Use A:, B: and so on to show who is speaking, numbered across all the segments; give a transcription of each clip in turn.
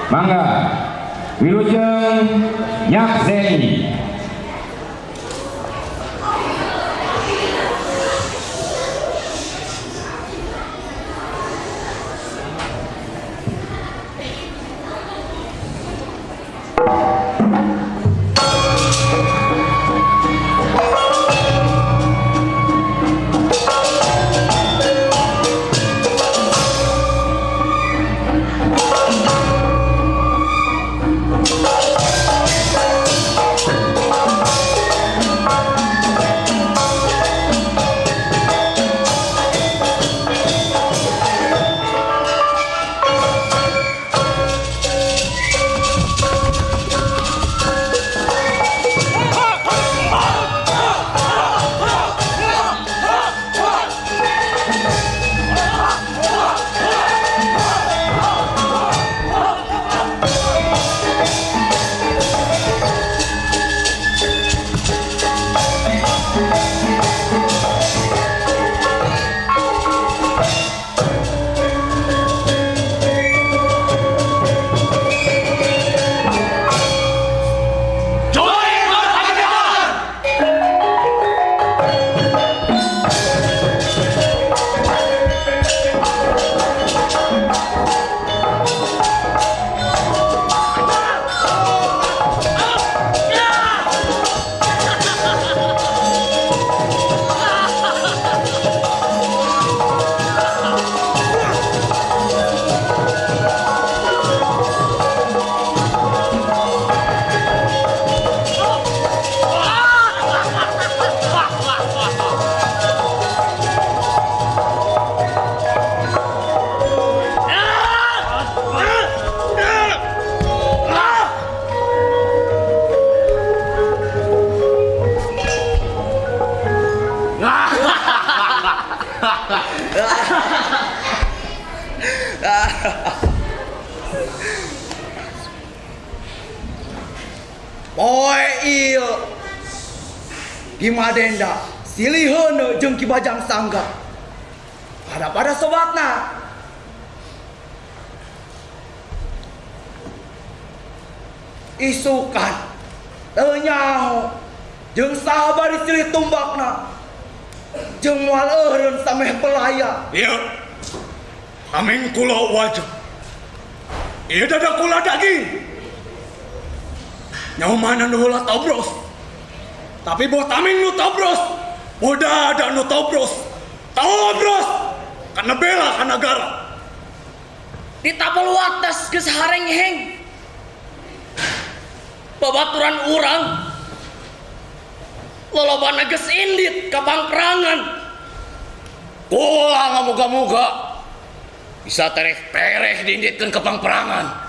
A: Mangga wilujeng nyakseni.
B: Poe ieu Ki Madenda silih heuneu jeung Ki Bajang Sangga. Pada sobatna. Isukan teu nyaho jeung saha bari silih tumbakna jeung moal eureun sameh pelaya.
C: Ieu aming kula wajah. Ieu dada kula daging. Nyaho mana nu heula tobros. Tapi boh taming nu tobros, boh dada nu tobros. Tobros kana bela ka nagara.
D: Di tapel wates geus harengheng. Babaturan urang lolobana geus indit ka pangperangan.
E: Kula ngamuga-muga bisa tereh-tereh diinditkeun ka pangperangan.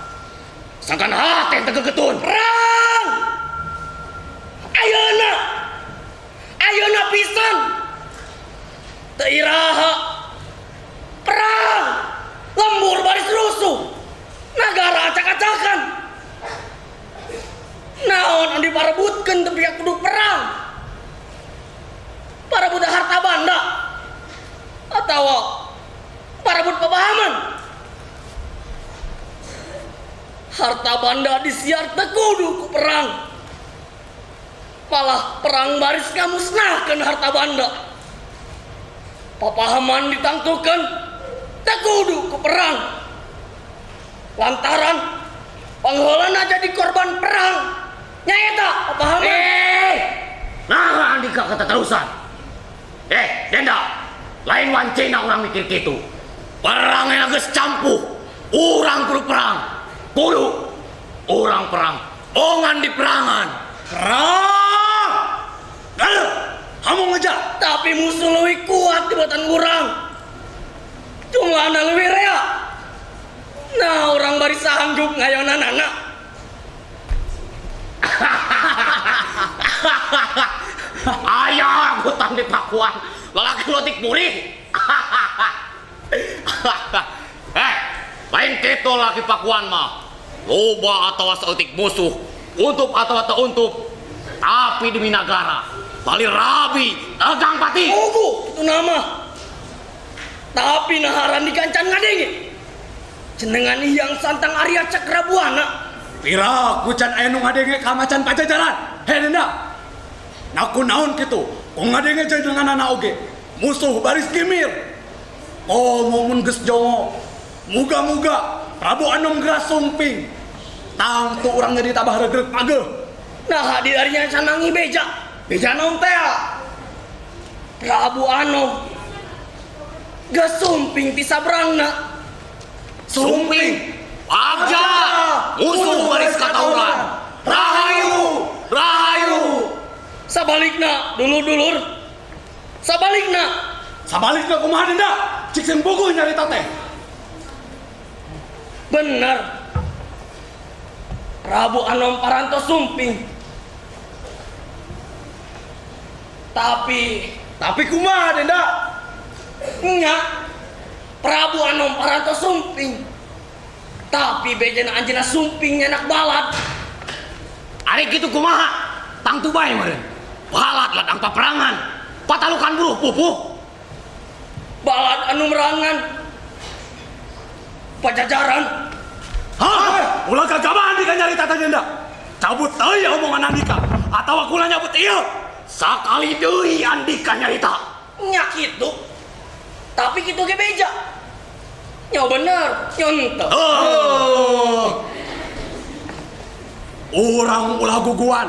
E: Sangkan hate teu gegetun.
D: Perang! Ayeuna! Ayeuna pisan! Teu iraha. Perang! Lembur baris rusuh. Nagara acak-acakan. Naon anu diparebutkeun teu pihak kudu perang. Parebut harta banda atawa parebut papahaman. Harta banda disiar teu kudu ku perang. Malah perang baris ngamusnahkeun harta banda. Papahaman ditangtukeun teu kudu ku perang. Lantaran pangheulana jadi korban perang. Nyaeta papahaman.
E: Nah andika keterusan. Denda, lain wancina urang mikir kitu. Perang yang geus campuh, urang kudu perang. Kudu urang perang, ongan di perangan.
C: Perang. Kamu ngejar.
D: Tapi musuh leuwih kuat dibatan urang. Jumlahna leuwih rea. Nah, urang bari sanggup ngayonanana.
E: Ayah, hutang di Pakuan. Lalaki lotik murih. Lain kitu laki Pakuan mah. Loba atawa saeutik musuh, untup atawa teu untup. Tapi demi nagara, bali rabi, tegang pati.
D: Pugu itu nama. Tapi naharan dikancan ngadenge. Jenengan Hyang Santang Arya Cakrabuana.
C: Pira ku can aya nu ngadenge ka macan Pajajaran. He Denda. Nah ku naon kitu? Ku ngadenge jenenganana oge. Musuh baris kimir. Oh mun geus jongo. Muga-muga Prabu Anom geus sumping. Tangtu urang jadi tabah regreg pageuh.
D: Nah di darinya sanangi beja.
B: Beja naon teh?
D: Prabu Anom geus sumping ti sabrangna.
E: Sumping. Abja, musuh baris katauran. Rahayu, rahayu.
D: Sabalikna dulur-dulur. Sabalikna.
C: Sabalikna kumaha Denda? Cik sing bogoh nyarita teh.
D: Bener. Prabu Anom parantos sumping. Tapi
B: kumaha Denda?
D: Nya. Prabu Anom parantos sumping. Tapi bejana anjeunna sumping nyanak balad.
E: Ari kitu kumaha? Tangtu bae meureun. Balad ladang paperangan. Patalukan buruh pupuh.
D: Balad anu merangan Pajajaran.
C: Hah? Ulah gagabah Andika nyarita teh Denda. Cabut teuing omongan Andika atawa kula nyabut ieu.
E: Sakali deui Andika nyarita.
D: Nya kitu. Tapi kitu ge beja. Nya bener, nya henteu.
C: Oh. Urang ulah guguan.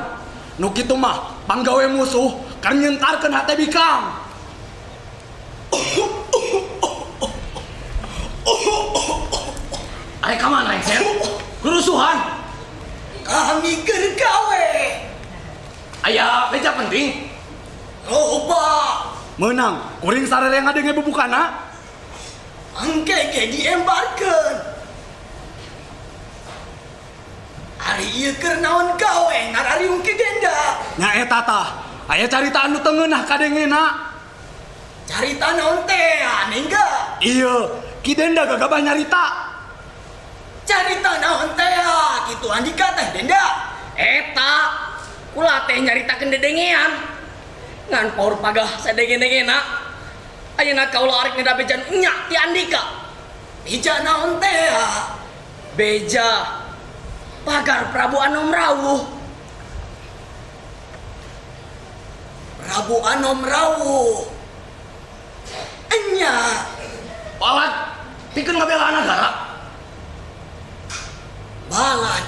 C: Nu kitu mah panggawe musuh keur nyentarkeun hate bikang.
E: Ari ka mana Lengser? Kerusuhan.
B: Kami keur gawe.
E: Aya beja penting.
B: Loba.
C: Meunang kuring sarere ngadenge bubukana.
B: Engke ge diembarkeun. Ari ieu keur naon gawe ngarariung ki Denda.
C: Nya eta tah, aya carita anu teu ngeunah kadengena.
B: Carita naon teh aneh enggak?
C: Iya, Ki Denda gagabah nyarita.
B: Carita naon teh kitu Andika teh Denda.
D: Eta kula teh nyaritakeun dedengean. Ngan paur pagah sadenge-dengena. Ayeuna kaula arek ngeda bejan nya ti Andika.
B: Beja naon teh?
D: Beja pagar Prabu Anom rawuh.
B: Prabu Anom rawuh. Enya.
E: Balad pikeun ngabelaan nagara.
B: Balad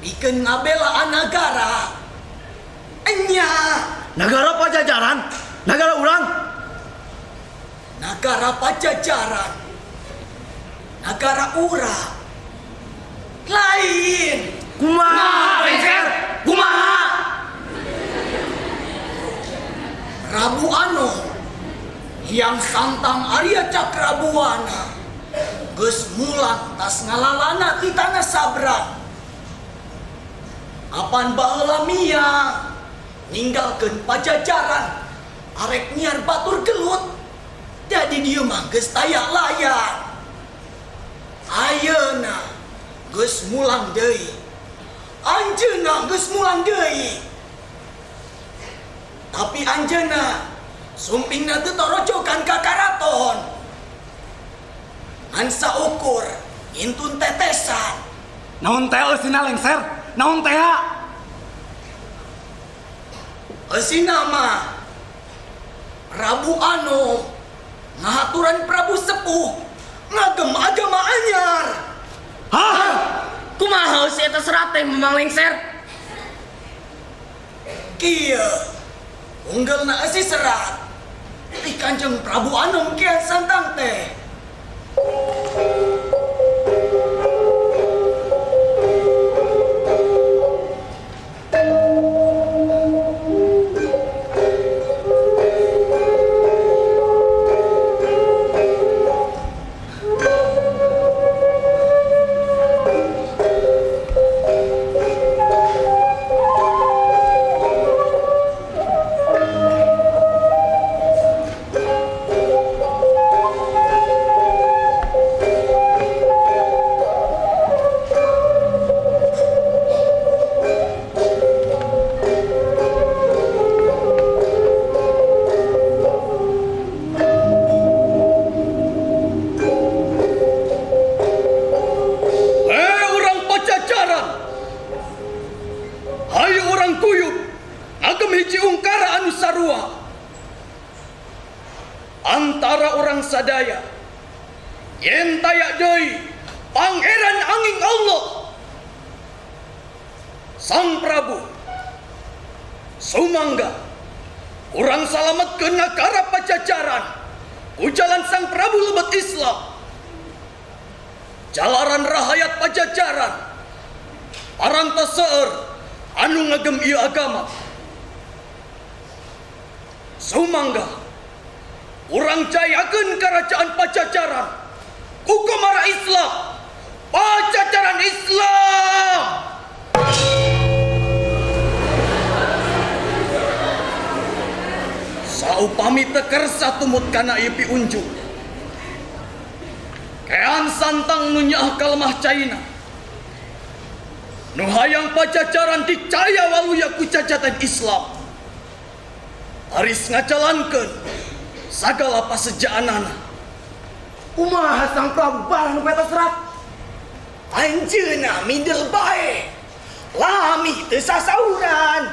B: pikeun ngabelaan nagara. Enya.
E: Nagara Pajajaran, nagara urang.
B: Nagara Pajajaran, nagara urang. Lain.
E: Kumaha Lengser? Kumaha?
B: Prabu Anom Hyang Santang Arya Cakrabuana geus mulang tas ngalalana ti tanah sabrang. Apan baheula miang ninggalkeun Pajajaran arek nyiar batur gelut. Jadi dieu mah geus taya layan. Ayeuna geus mulang deui. Anjeunna geus mulang deui. Tapi anjeunna sumpingna teu torojokan ka karaton. Ngan saukur ngintun tetesan.
C: Naon teh eusina Lengser? Naon teh?
B: Eusina mah Prabu Anom ngahaturan Prabu Sepuh ngagem agama anyar.
C: Hah?
D: Kumaha si eta serat teh Mamang Lengser?
B: Kieu unggelna eusi serat ti Kanjeng Prabu Anom Kian Santang teh.
C: sadaya. Yen taya deui Pangeran Anging Allah. Sang Prabu sumangga urang salametkeun nagara Pajajaran ku jalan Sang Prabu lebet Islam. Jalaran rahayat Pajajaran parantos seueur anu ngagem ieu agama. Sumangga urang jayakeun kerajaan Pajajaran ku komara Islam. Pajajaran Islam. Saupami teu kersa tumut kana ieu piunjuk. Kean Santang nu nyaah ka lemah caina. Nu hayang Pajajaran dicaya waluya ku cacatan Islam. Aris ngajalankeun sagala pasejaanana.
B: Kumaha Sang Prabu barang nu peta serat? Anjeunna mindel bae. Lami teu sasauran.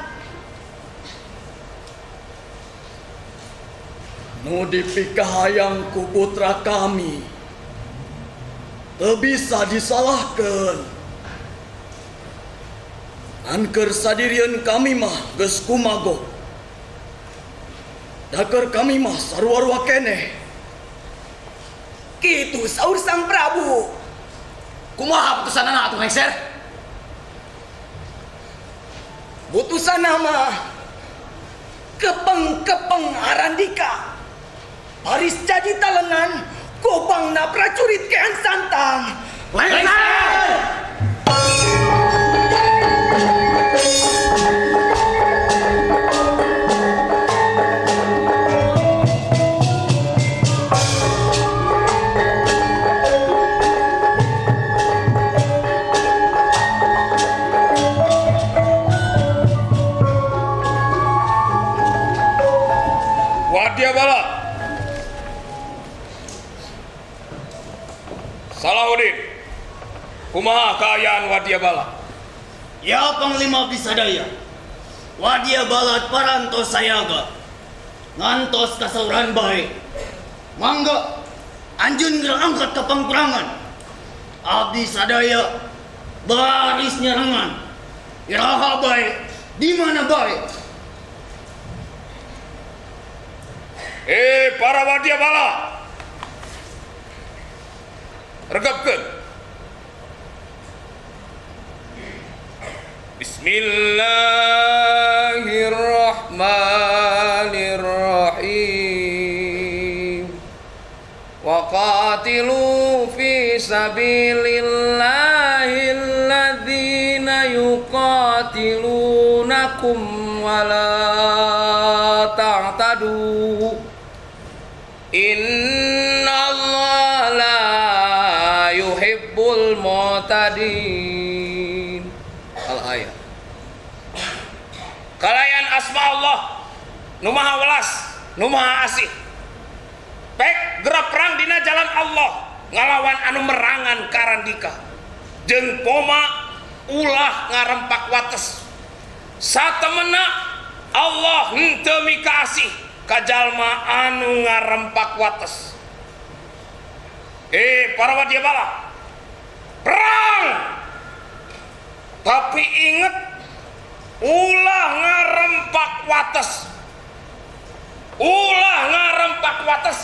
C: Nu dipikahayang ku putra kami teu bisa disalahkeun. Ngan keur sadirieun kami mah geus kumago. Da keur kami mah sarua-rua keneh.
B: Kitu saur Sang Prabu.
E: Kumaha putusanana atuh Lengser?
B: Putusanna mah kepeng-kepeng Arandika. Baris jadi talenan gobangna prajurit Kean Santang.
E: Lengser!
F: Wadya Bala Salahuddin, kumaha kaayaan Wadya Bala?
G: Ya Panglima abdi sadaya, Wadya Bala parantos sayaga, ngantos kasauran bae. Mangga anjeun geura angkat ka pangperangan. Abdi sadaya baris nyerangan. Iraha bae, di mana bae?
F: Para Wadya Bala, regepkeun.
D: Bismillahirrahmanirrahim. Wa qatilu fi sabilillahi alladzina yuqatilunakum wa la ta'tadu. Inna Allah la yuhibbul mu'tadin. Al-ayat.
F: Kalayan asma Allah nu maha welas, nu maha asih. Pek gerak perang dina jalan Allah ngalawan anu merangan karandika. Jeung poma ulah ngarempak wates. Satemena Allah henteu mikaasih kajalma anu ngarempak wates. Para Wadya Bala, perang! Tapi inget, ulah ngarempak wates. Ulah ngarempak wates.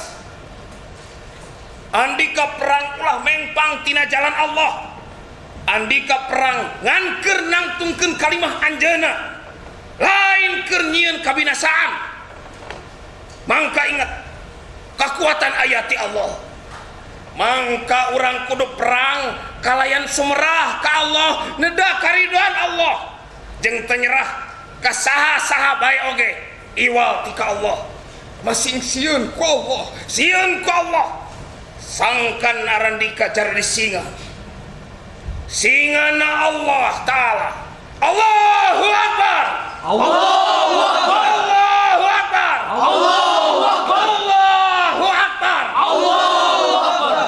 F: Andika perang ulah mengpang tina jalan Allah. Andika perang ngan keur nangtungkeun kalimah anjeunna, lain keur nyieun kabinasaan. Mangka ingat kekuatan ayati Allah. Mangka urang kudu perang kalayan sumerah ka Allah, neda karidoan Allah, jeung teu nyerah ka saha-saha bae oge iwal ti ka Allah. Masing sieun ku Allah, sieun ku Allah. Sangkan arandika jardi singa. Singana Allah Ta'ala. Allahu Akbar. Allahu Akbar. Allahu Akbar. Allahu Akbar. Allahu Akbar. Allahu Akbar.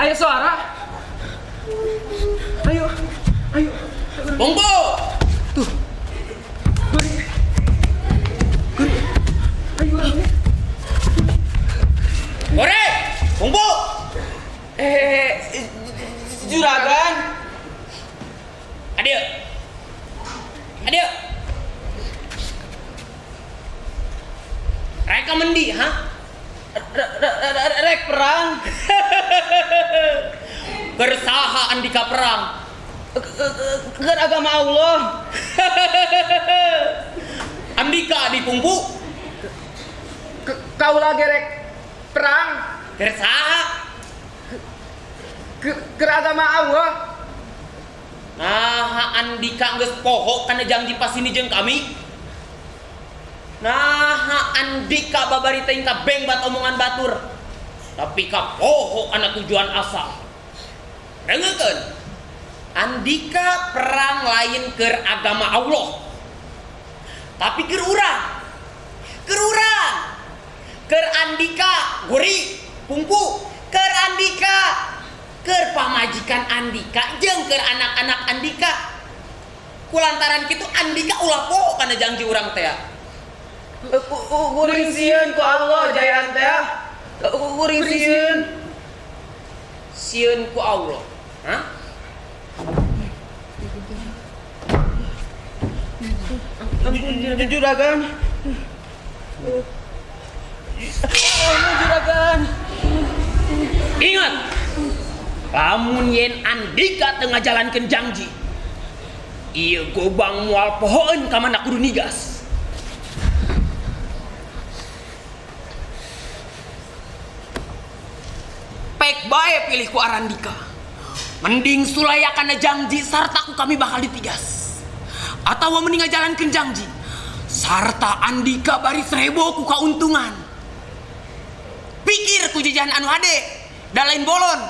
D: Aya suara. Ayo. Ayo.
F: Bungbu.
D: Tuh. Guri. Guri. Ayo rame.
F: Gore. Bungbu.
D: Juragan.
F: Adio. Adio. Rek mendi, ha?
D: Rek perang.
F: Bersaha andika perang.
D: Keur agama Allah.
F: Andika dipungpu.
D: Kaula gerek perang.
F: Bersaha.
D: Keur agama Allah.
F: Nah, andika geus poho kana janji pasini jeung kami. Nah, andika babari teh ka bengbat omongan batur. Tapi ka poho kana tujuan asal. Dengekeun. Andika perang lain keur agama Allah. Tapi keur urang. Keur urang. Keur andika guri pungpu, keur andika, keur pamajikan andika jeung keur anak-anak andika. Kulantaran kitu andika ulah poho kana janji urang teh.
D: Kuring sieun ku Allah jayaan teh. Kuring sieun.
F: Sieun ku Allah. Hah?
D: Juragan. Juragan.
F: Ingat, lamun yen andika tengah jalankeun janji, ieu gobang moal pohoeun ka mana kudu nigas. Pek bae pilih ku Arandika. Mending sulaya kana janji sarta ku kami bakal ditigas. Atawa mending ngajalankeun janji sarta andika baris rebo ku kauntungan. Pikir ku jajahan anu hade da lain bolon.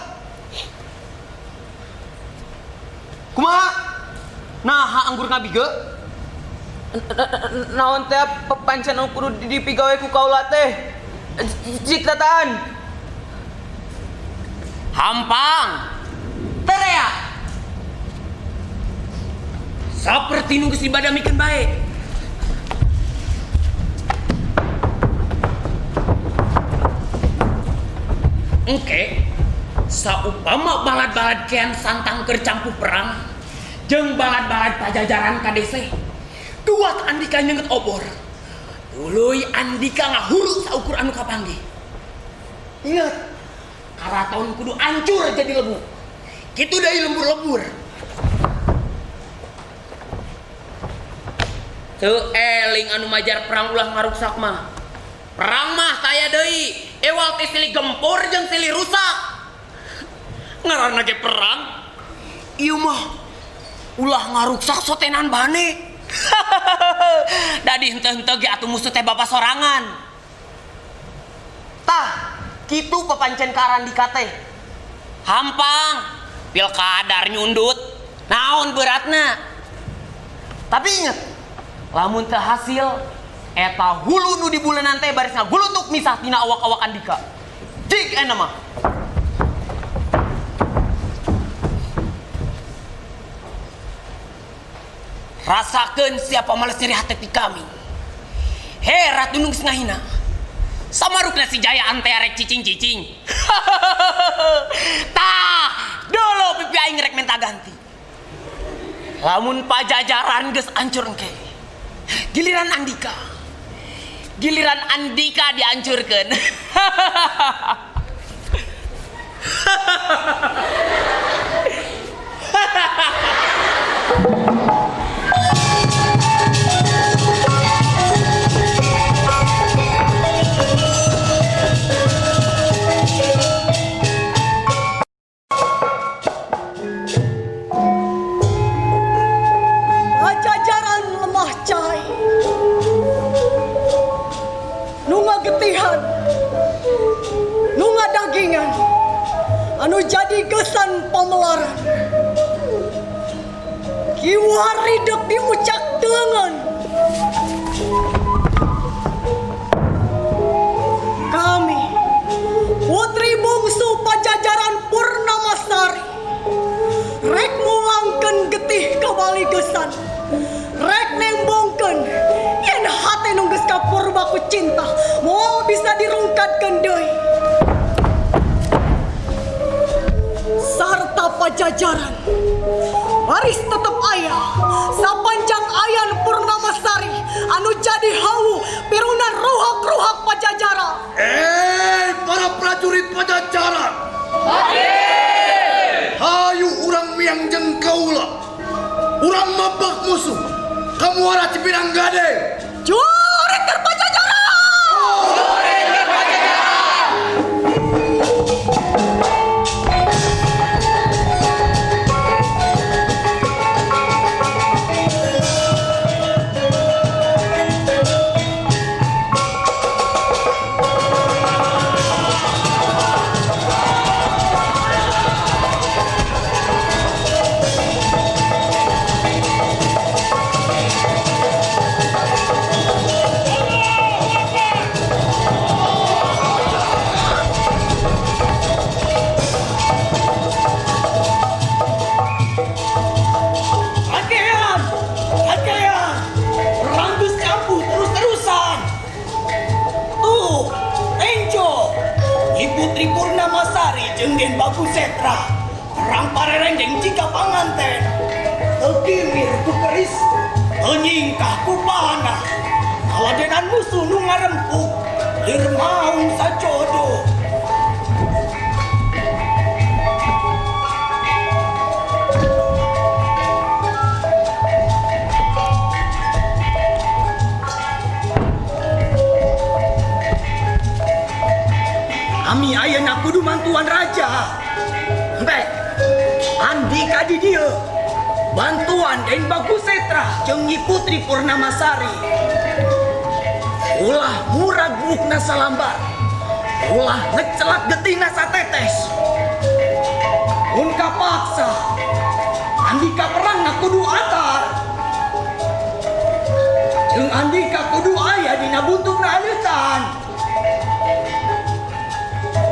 F: Kumaha? Naha anggur ngabige?
D: Naon teh pancen anu kudu dipigawe ku kaula teh? Jik tataan.
F: Hampang. Terea. Saperti nu geus dibadamikeun bae. Engke saupama balad-balad kian santang keur campuh perang jeung balad-balad pajajaran ka dese. Duat andika nyenget obor. Tuluy andika ngahuru saukur anu kapanggih. Ingat, karaton kudu ancur jadi lebu. Kitu deui lembur-lembur. Teu eling anu majar perang ulah ngaruksak mah. Perang mah taya deui, ewal teh silih gempur jeung silih rusak. Ngaranna ge perang. Ieu mah ulah ngaruksak sotenan bane. Dadi henteu-henteu ge atuh musuh teh bapa sorangan. Tah, kitu papancen ka Arandika teh. Hampang, pilkadar nyundut. Naon beratna? Tapi inget, lamun teu hasil eta hulu nu dibulenan teh baris ngagulutuk misah tina awak-awak andika. Jig eta mah. Rasakeun siapa males nyeri hate ti kami. He ratu nu geus ngahina. Samarukna si Jaya ante arek cicing-cicing. Tah, dolo pipi aing rek menta ganti. Lamun pajajaran geus ancur engke. Giliran andika. Giliran andika dihancurkeun.
B: Pajajaran lemah cai. Nu ngagetihan, nu ngadagingan, anu jadi kesan pamelaran. Kiwari dek diucak dengan kami, putri bungsu Pajajaran Purna.
H: ditingkatkeun deui. Sarta Pajajaran baris tetep aya sapanjang ayan Purnamasari anu jadi hawu pirunan ruhak-ruhak Pajajaran.
C: Para prajurit Pajajaran. Hayu urang miang jeung kaula. Urang mabak musuh. Kamuara Cipinang Gading.
H: Jurit keur Pajajaran.
C: Jurit keur Pajajaran.
B: Rakean! Rakean! Perang geus campuh terus-terusan. Tuh, Enjo, Nyi Putri Purnamasari jeung Den Bagus Setra. Perang parerendeng jika panganten. Teu kimir ku keris, teu nyingkah ku panah. Ngaladenan musuh nu ngarempuk, lir maung sajodo. Kami ayeuna kudu mantuan raja. Henteu, Andika di dieu. Bantuan Den Bagus Setra jeung Nyi Putri Purnamasari. Ulah murag buukna salambar. Ulah ngecelak getihna satetes. Mun kapaksa, Andika perangna kudu atar. Jeung Andika kudu aya dina buntutna aleutan.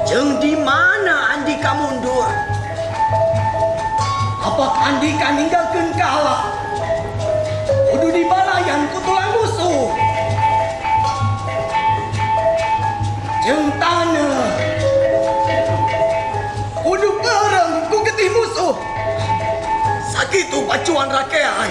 B: Jeung di mana Andika mundur? Apak Andika ninggalkeun kalah? Kudu dibalayan ku tulang musuh. Jeung taneuh kudu beureum ku getih musuh. Sakitu pacuan rakean.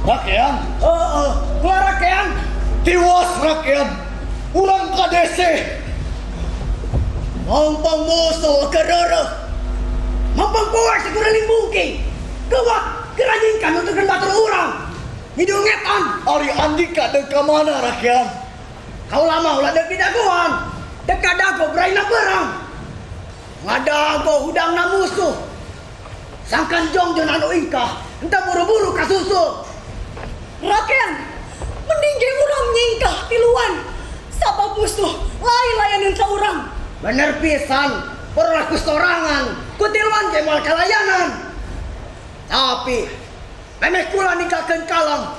C: Rakean?
B: Heeh, kula rakean.
C: Tiwas rakean. Urang kadese.
B: Mampang musuh kereureuh. Mampang poek sakuriling bungking. Geuwak geranyingkan nuturkeun batur urang. Hidung ngetan.
C: Ari Andika deuk ka mana rakean?
B: Kaula mah ulah deuk di dagoan. Deuk ka dago beraina perang. Ngadago hudangna musuh. Sangkan jongjon anu ingkah, henteu buru-buru kasusul.
H: Rakean, mending ge urang nyingkah tiluan. Sabab musuh lain layanan ka urang.
B: Bener pisan, perlaku sorangan, kutiluan ge moal kalayanan. Tapi memeh kula ninggalkeun kalang.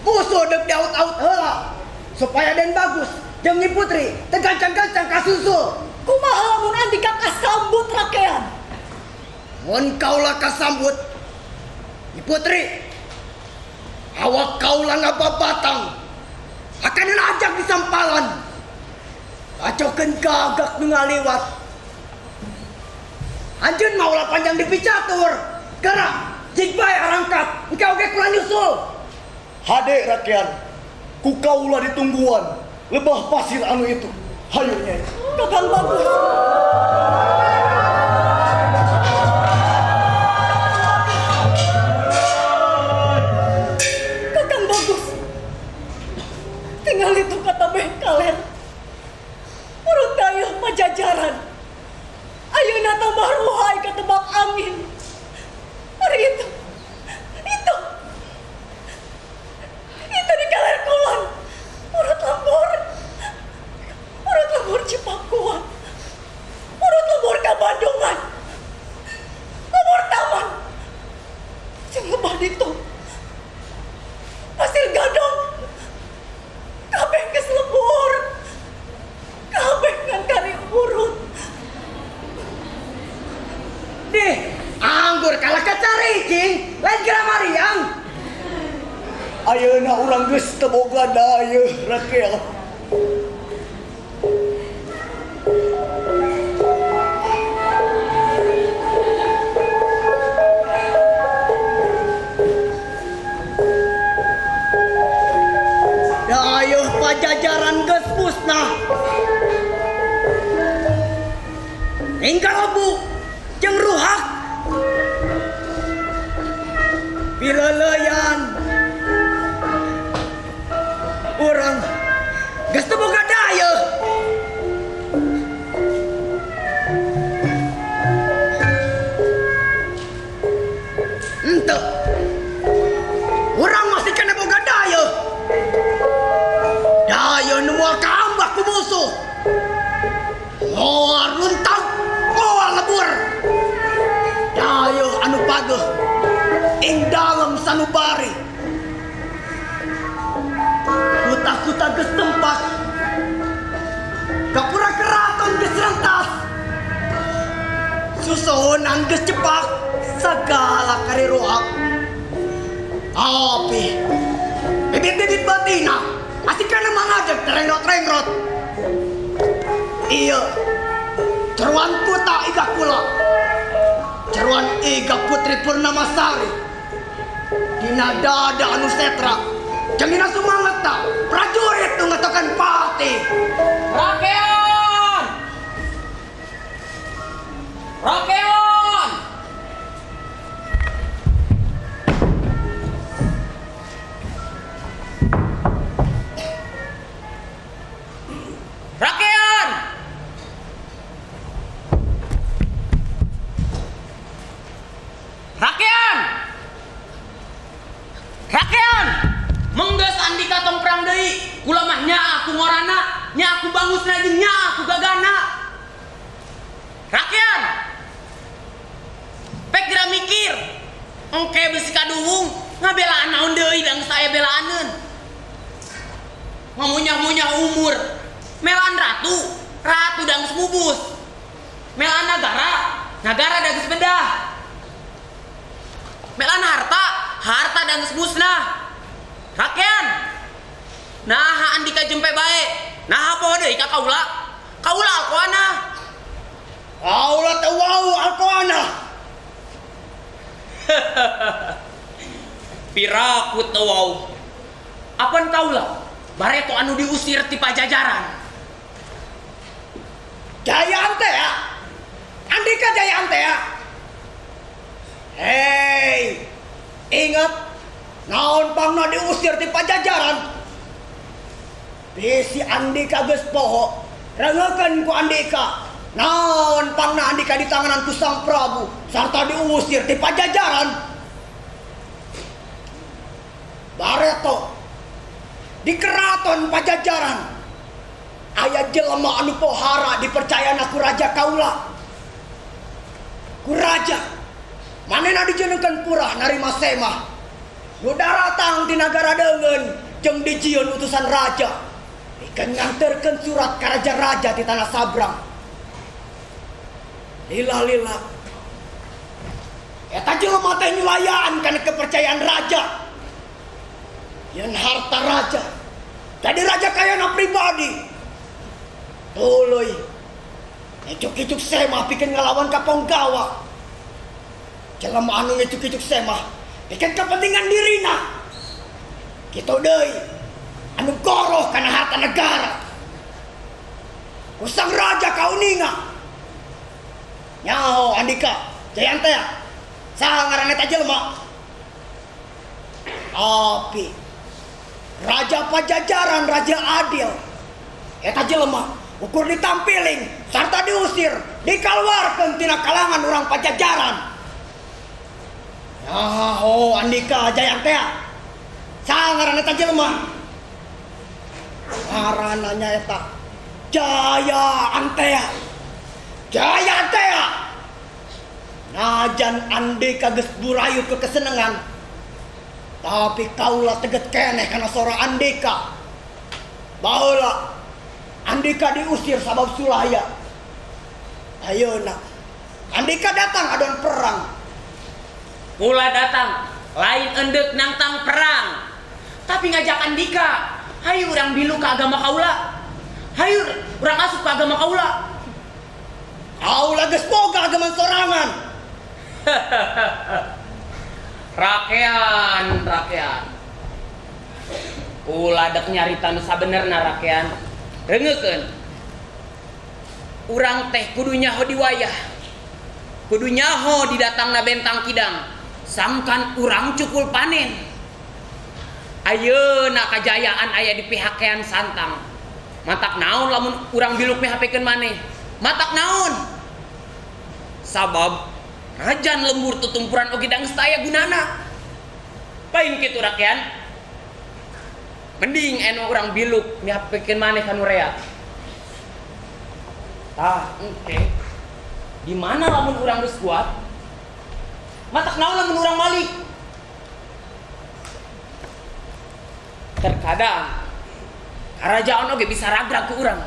B: Musuh deuk diaut-aut heula supaya Den Bagus jeung Nyi Putri teu gancang-gancang kasusul.
H: Kumaha lamun andika kasambut rakean?
B: Mun kaula kasambut Nyi Putri, awak kaula ngababatang akan ajak di sampalan. Bacokeun gagak nu ngaliwat. Anjeun mah ulah panjang dipicatur. Gerak, jig bae arangkat, engke oge kula nyusul.
C: Hade rakyat, ku kaula ditungguan lebah pasir anu itu. Hayu Nyai.
H: Kakang Bagus. Kakang Bagus. Tinggal itu kata beh kaler. Urut dayeuh pajajaran. Ayeuna tambah ruhai ketebak angin. Ari itu. Itu di kaler kulon. Urut lembur. Urut lembur Cipakuan. Urut lembur Kabandungan. Lembur taman. Jeung lebah ditu. Pasir Gadong. Kabeh geus lebur. Kabeh ngan kari urut.
B: Dih, anggur kalah kacaricing, lain kira mariang.
C: Ayeuna urang geus teu boga dayeuh rakyat.
B: Dayeuh pajajaran geus musnah. Hingga lebu jeung ruhak. Pileleyan urang geus teu boga dayeuh. Henteu. Urang masih kena boga dayeuh. Dayeuh nu moal kaambah ku musuh. Moal runtang, moal lebur. Dayeuh anu pageuh ing dalem sanubari. Kuta-kuta geus tempat. Gapura keraton geus rentas. Susuhunan geus cepak sagala kariruak. Tapi bibit-bibit batina asik kana mangajeg terengrot-rengrot. Iya, ceruan kuta iga kula. Ceruan iga Putri Purnamasari. Dina dada anu setra. Jeung dina sumanget ta prajurit nu ngetokan pati.
D: Rakean! Rakean! Rakean! Rakean! Rakean! Menggeus andika tong perang deui. Kula mah nyaah ku ngorana, nyaah ku bangusna jeung nyaah ku gagana. Rakean! Pek geura mikir. Engke bisi kaduhung ngabelaan naon deui da geus aya belaaneun. Ngamunyah-munyah umur. Melaan ratu, ratu da geus mubus. Melaan nagara, nagara da geus bedah. Melaan harta, harta da geus musnah. Rakean, naha andika jempe bae, naha poho deui ka kaula. Kaula alkoana.
B: Kaula teu wau alkoana.
D: Piraku teu wau. Apan kaula bareto anu diusir ti pajajaran.
B: Jayaan teh ya. Andika jayaan teh ya. Hei, ingat naon pangna diusir ti pajajaran. Bisi andika geus poho, rengekeun ku andika. Naon pangna andika di tanganan ku Sang Prabu sarta diusir ti pajajaran. Bareto di keraton pajajaran aya jelema anu pohara dipercayana ku raja kaula. Ku raja manehna dijenengkeun purah narima semah. Nu daratang di nagara deungeun jeung dijieun utusan raja. Pikeun nganterkeun surat ka raja-raja di tanah Sabrang. Lila-lila. Eta jelema teh nyulayaan kana kepercayaan raja. Yeun harta raja. Jadi raja kayana pribadi. Tuluy. Ngicuk-icuk semah pikeun ngalawan ka Ponggawa. Jelema anu ngicuk-icuk semah pikeun kepentingan dirina. Kitu deui anu goroh kana harta negara. Ku sang raja kauninga. Nyaho Andika, Jayantea. Saha ngaran eta jelema? Tapi Raja Pajajaran, Raja Adil. Eta jelema ukur ditampiling sarta diusir, dikaluarkeun tina kalangan urang Pajajaran. Nyaho Andika Jayantea. Saha ngaran eta jelema? Ngaranna nyaeta Jaya Antea. Jaya Antea. Najan Andika geus burayut ke kesenengan, tapi kaula teget keneh kana sora Andika. Baheula Andika diusir sabab sulaya. Ayeuna Andika datang adon perang.
D: Kula datang lain endek nangtang perang, tapi ngajak Andika, hayu urang bilu ke agama kaula. Hayu urang asup ke agama kaula.
B: Kaula geus boga agama sorangan.
D: Rakean, rakean. Kula dek nyarita nu sabenerna rakean. Reungeukeun. Urang teh kudu nyaho di wayah. Kudu nyaho di datangna bentang kidang. Sangkan urang cukul panen. Ayeuna kajayaan aya di pihak Kean Santang. Matak naon lamun urang biluk mihapekeun maneh. Matak naon? Sabab rajan lembur tutumpuran oge da geus teu aya gunana. Lain kitu rakean. Mending anu urang biluk mihapekeun maneh ka nu rea. Tah, engke. Di mana lamun urang geus kuat? Matak naon lamun urang malik? Terkadang kerajaan oge bisa ragrag ku urang.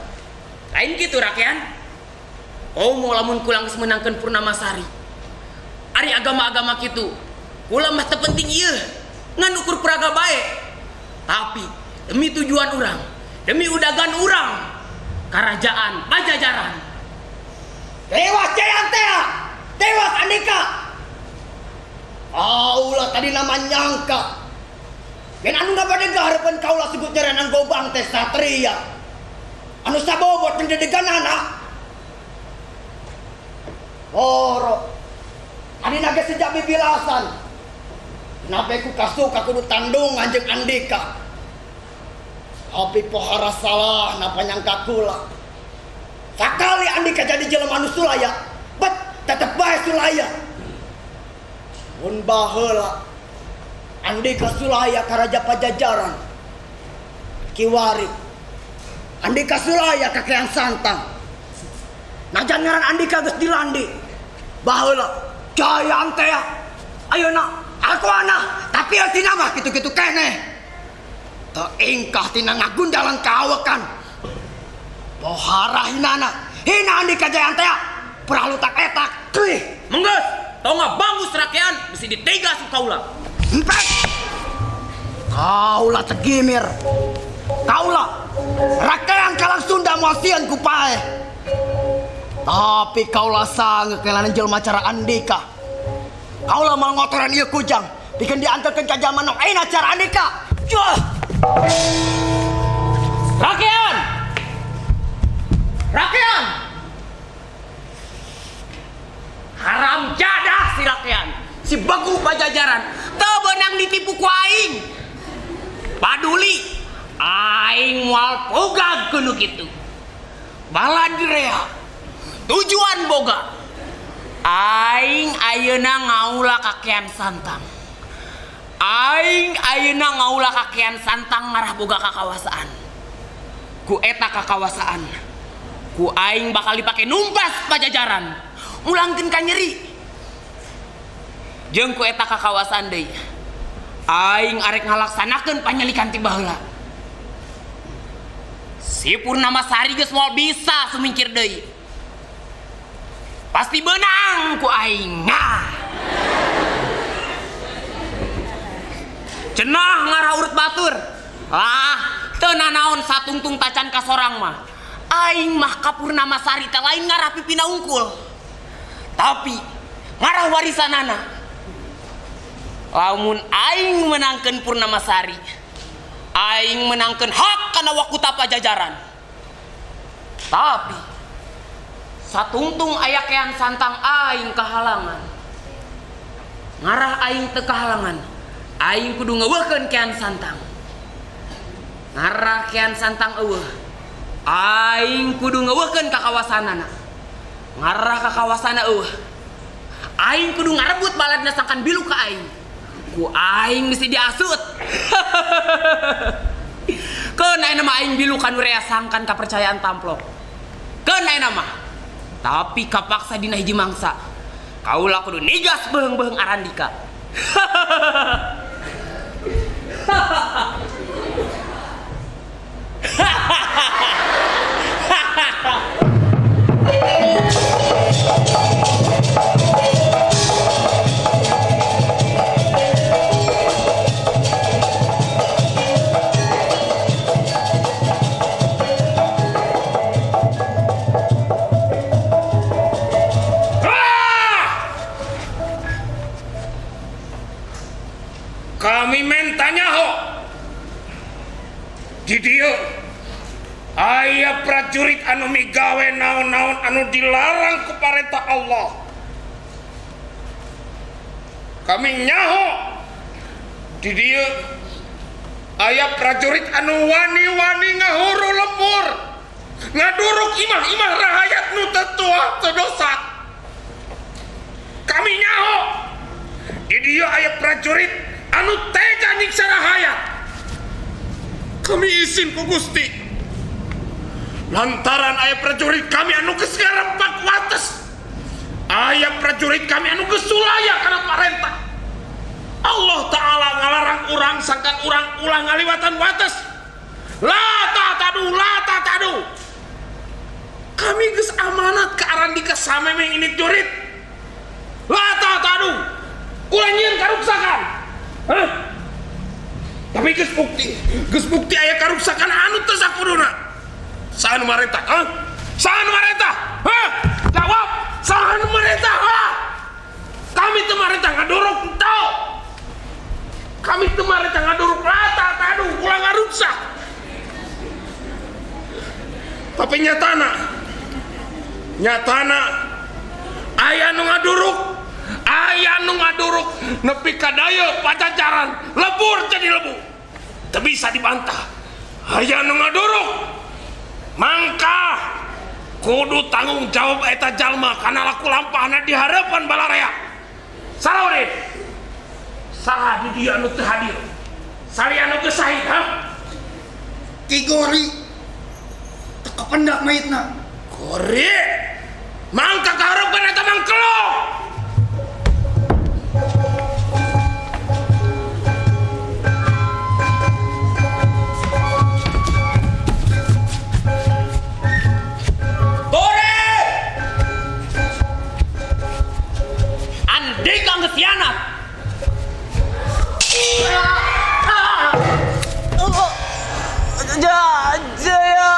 D: Lain kitu rakean. Komo lamun kula geus meunangkeun Purnamasari. Ari agama-agama kitu, kula mah teu penting ieu, ngan ukur peraga bae. Tapi demi tujuan urang, demi udagan urang, kerajaan Pajajaran.
B: Tewas Jayantea, tewas Andika. Kaula tadi nama nyangka. Yen anu ngabadega hareupeun kaula sebut nyarenan gobang teh satria. Anu sabobot jeung dedeganana. Oro. Adina ge sejak bibilasan. Nape ku kasuka kudu tandung anjeung Andika. Tapi pohara salah napa nyangka kula. Sakali Andika jadi jelema anu sulaya, bet tetep bae sulaya. Mun baheula Andika sulaya ka Raja Pajajaran. Kiwari Andika sulaya ka Kean Santang. Najan ngaran Andika geus dilandi. Baheula Jaya Antea. Ayeuna aku ana, tapi eutina mah kitu-kitu keneh. Teu ingkah tina ngagundalan kawekan. Pohara hinana, hina Andika Jaya Antea. Peralu tak etak. Kuih,
D: menggeus, tong ngabangus rakean bisi ditega su kaula.
B: Empek. Kaula tegimir. Kaula rakean kalang Sunda moal sieun ku paeh. Tapi kaula sange kelanan jelema cara Andika. Kaula moal ngotoran ieu kujang pikeun diantarkeun ka jaman nu ayeuna cara Andika. Juh.
D: Rakean. Rakean. Haram jadah si rakean. Si begu Pajajaran teu beunang ditipu ku aing. Paduli aing moal pogag ku nu kitu. Baladrea tujuan boga aing ayeuna ngaula ka Kean Santang. Aing ayeuna ngaula ka Kean Santang ngarah boga kakawasaan. Ku eta kakawasaan ku aing bakal dipake numpas Pajajaran, mulangkeun ka nyeri. Jeung ku eta kakawasaan deui Aing arek ngalaksanakeun panyelikan ti baheula. Si Purnamasari geus moal bisa sumingkir deui. Pasti beunang ku aing. Nah. Cenah ngarah urut batur. Ah, teu nanaon satungtung tacan ka sorang mah. Aing mah ka Purnamasari teh lain ngarah pipina unggul. Tapi ngarah warisanana. Lamun aing menangkeun Purnamasari, aing menangkeun hak kana wakuta Pajajaran. Tapi satungtung aya Kean Santang aing kahalangan. Ngarah aing teu kahalangan, aing kudu ngeuweuhkeun Kean Santang. Ngarah Kean Santang eueuh, aing kudu ngeuweuhkeun ka kawasanana. Ngarah ka kawasanana eueuh, aing kudu ngarebut baladna sangkan bilu ka aing. Ku aing mesti diasut. Keun ayeuna mah aing bilu ka nu rea sangkan kapercayaan tamplok. Keun ayeuna mah. Tapi kapaksa dina hiji mangsa. Kaula kudu nigas beheung-beheung Arandika.
F: Kami mentanya ho. Di dieu aya prajurit anu migawe naon-naon anu dilarang ku parentah Allah. Kami nyaho di dieu aya prajurit anu wani-wani ngahuru lembur, ngaduruk imah-imah rahayat nu teu tuah teu dosa. Kami nyaho di dieu aya prajurit anu tega nyiksa rahayat. Kami izin ku Gusti lantaran aya prajurit kami anu geus ngarempak wates, aya prajurit kami anu geus sulaya kana parentah Allah Ta'ala ngalarang urang sangkan urang ulah ngaliwatan wates. La ta'tadu, la ta'tadu. Kami geus amanat ka Arandika samemeh ini jurit. La ta'tadu, ulah nyieun karuksakan. Hah? Tapi geus bukti aya karuksakan anu teu sakuduna. Saha nu marentah? Hah? Saha nu marentah? Hah? Jawab, saha nu marentah? Hah? Kami teu marentah ngaduruk tau. Kami teu marentah ngaduruk la ta'tadu, ulah ngaruksak. Tapi nyatana aya nu ngaduruk, aya nu ngaduruk nepi ka daya Pajajaran lebur jadi lebu. Teu bisa dibantah. Aya nu ngaduruk mangka kudu tanggung jawab eta jalma kana laku lampahna di hareupan balarea. Salahuddin, saha di dieu anu teu hadir? Sali anu geus sahid, ha?
G: Ki Gori teu kapendak mayitna.
F: Gori mangka kahareupeun eta mangkelo.
D: Andika geus hianat.
B: Jaya,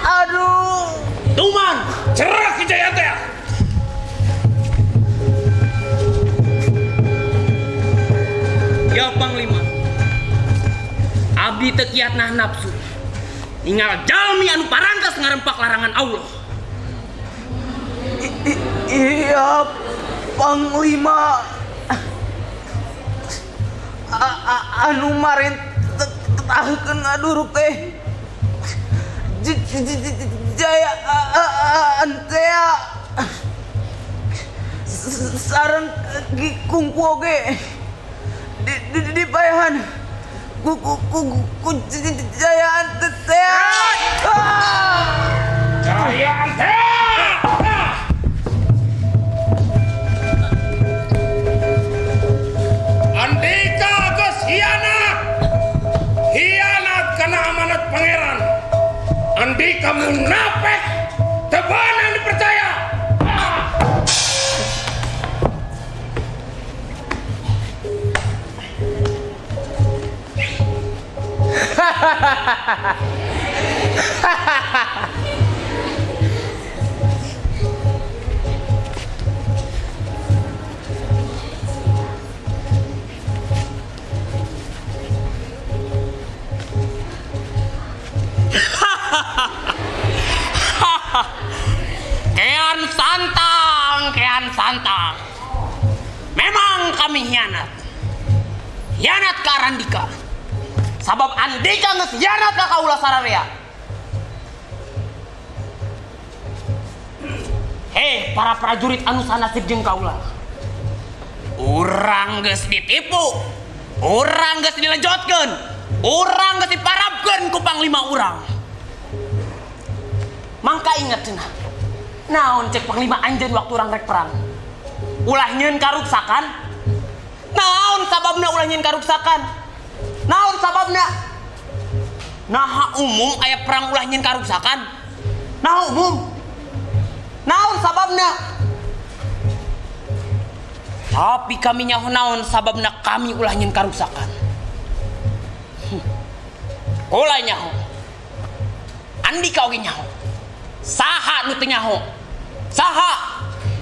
B: aduh.
D: Tuman,
F: cerah Ki Jaya teh.
D: Ya Panglima, abdi teu kiat nah nafsu. Ningal jalmi anu parantos ngarempak larangan Allah.
B: Iya Panglima, anu marentahkeun ngaduruk teh Jaya antea sareng Ki Kungku oge di payahan ku Jaya antea.
F: Jaya antea. Andika geus pangeran. Andika munafik, teu beunang dipercaya.
D: Kian Santang, Kian Santang. Memang kami hianat. Hianat ka Arandika. Sabab Andika geus hianat ka kaula sararea. Hei, para prajurit anu sanasib jeung kaula. Urang geus ditipu. Urang geus dilejotkeun. Urang geus diparabkeun ku panglima urang. Mangka inget cenah. Naon cek panglima anjeun waktu urang rek perang? Ulah nyieun karuksakan? Naon sababna ulah nyieun karuksakan? Naon sababna? Naha umum aya perang ulah nyieun karuksakan? Naha umum? Naon sababna? Tapi kami nyaho naon sababna kami ulah nyieun karuksakan. Ulah nyaho. Andika oge nyaho. Saha nu teu nyaho? Saha?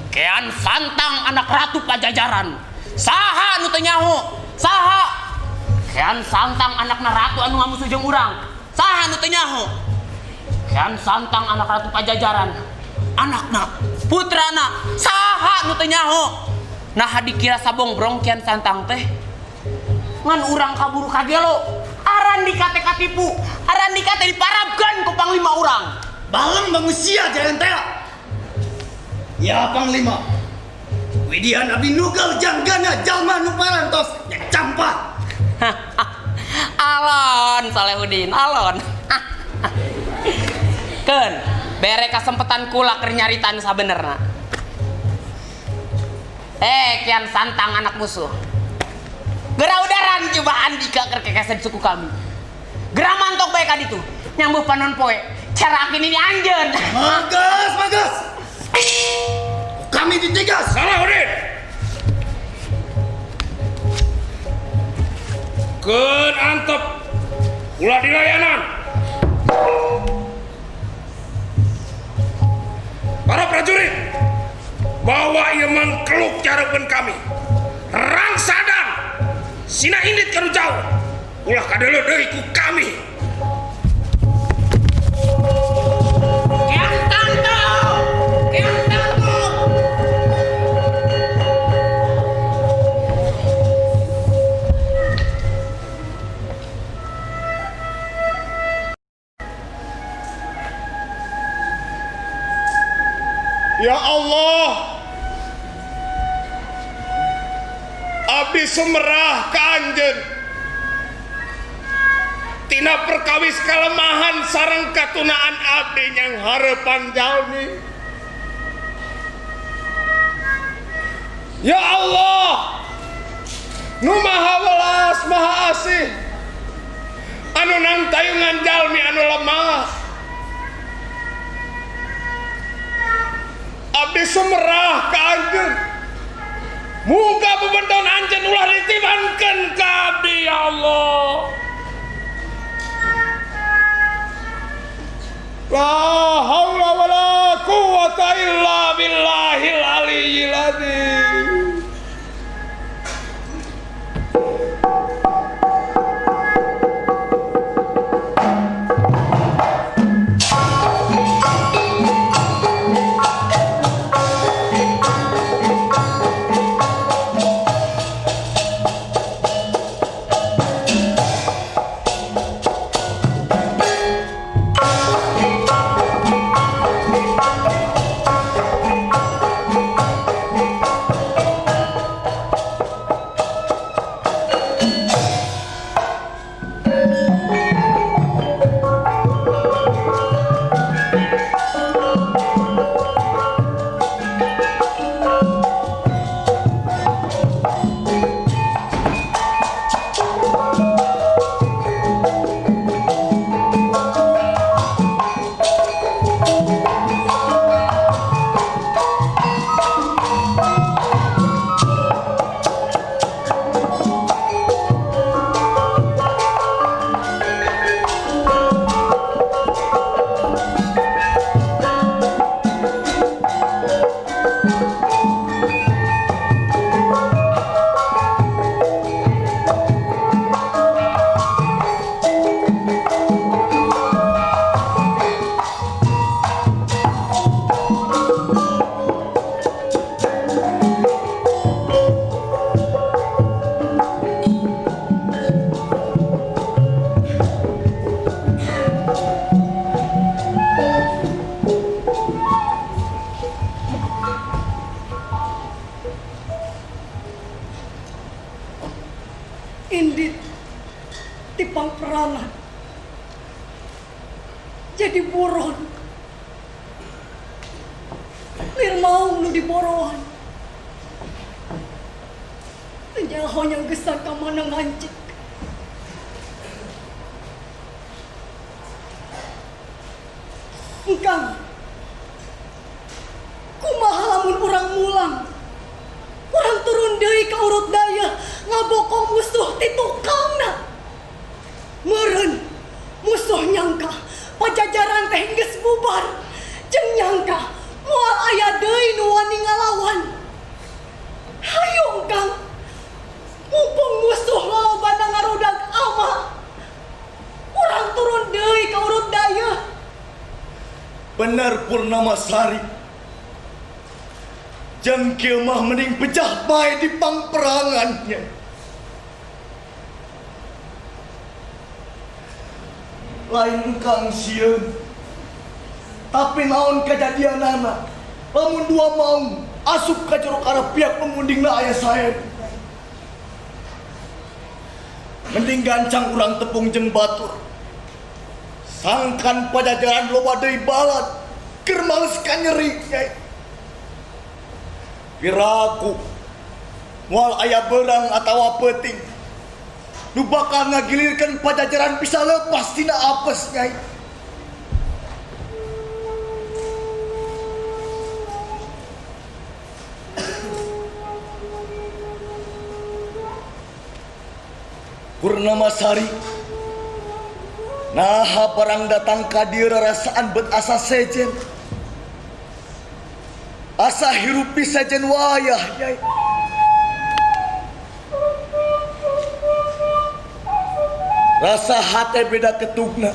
D: Kian Santang anak Ratu Pajajaran. Saha nu teu nyaho? Saha? Kian Santang anakna ratu anu ngamusuh jeung urang. Saha nu teu nyaho? Kian Santang anak Ratu Pajajaran. Anakna, putrana, saha nu teu nyaho? Naha dikira sabongbrong Kian Santang teh? Ngan urang kaburu kagelo. Arandika teh katipu, Arandika teh diparabkeun ku panglima urang.
G: Baleng manusia jalan teh. Ya panglima. Widian abdi nugel janggana jalma nu parantos nya campa.
D: Alon Salehudin, alon. Keun, bere kasempetan kula keur nyarita anu sabenerna. Kian Santang anak musuh. Gera udaran coba Andika keur kekeset suku kami. Gera mantok bae ka ditu. Nyambuh panon poe. Cara akin ini anjeun.
G: Magas, magas. Kami ditigas.
F: Salahuddin. Keun antep ulah dilayanan. Para prajurit, bawa ieu mangkeluk careupkeun kami. Rangsadan sina indit ka nu jauh. Ulah kadeuleu deui ku kami.
D: Kian Santang, Kian Santang.
F: Ya Allah, abdi sumerah ka anjeun. Tina perkawis kalemahan sareng katunaan abdi nyang hareupan jalmi. Ya Allah, nu maha welas maha asih, anu nangtayungan jalmi anu lemah. Abdi sumerah ka anjeun. Muga bebenton anjeun ulah ditibankeun ka abdi ya Allah. La haula wala quwata illa billahil aliyyil azim.
H: Jadi buron. Lir maung nu diboroan. Teu nyaho nyanggesan ka mana ngancik. Engkang, kumaha lamun urang mulang, urang turun deui ka urut daya ngabokong musuh ti tukangna. Meureun musuh nyangka Pajajaran teh geus bubar, jeung nyangka moal aya deui nu wani ngalawan. Hayu Engkang, mumpung musuh lalobana ngarudag ama, urang turun deui ka urut daya.
C: Bener Purnamasari. Jang kieu mah mending pecah bae di pangperangannya. Lain engkang sieun. Tapi naon kajadianana? Lamun dua maung asup ka jero karapiak pemundingna aya saeb. Mending gancang urang tepung jeung batur. Sangkan Pajajaran loba deui balad keur males ka nyeri nyai. Piraku moal aya beurang atawa peuting nu bakal ngagilirkeun Pajajaran bisa lepas tina apes nyai. Purnamasari, naha barang datang ka dieu rarasaan bet asa sejen. Asa hirup bisa sejen wayah nyai. Rasa hate beda ketugna.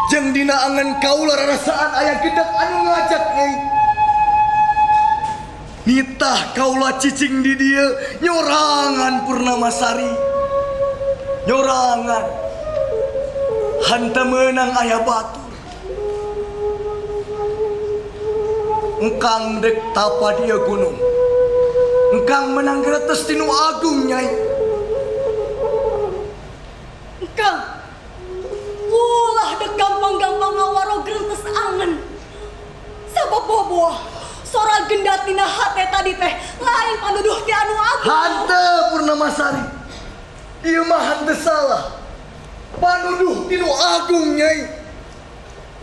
C: Jeung dina angan kaula rarasaan aya gedeg anu ngajak nyai. Nitah kaula cicing di dieu nyorangan Purnamasari. Nyorangan. Hanta meunang aya batur. Engkang dek tapa dia gunung. Engkang menang gretes tinu agung nyai.
H: Engkang ulah dek gampang-gampang ngawaro gretes angen. Sabab buah-buah sora gendat dina hate tadi teh lain panuduh ti anu agung.
C: Hante Purnamasari. Ieu mah hante salah. Panuduh tinu agung nyai.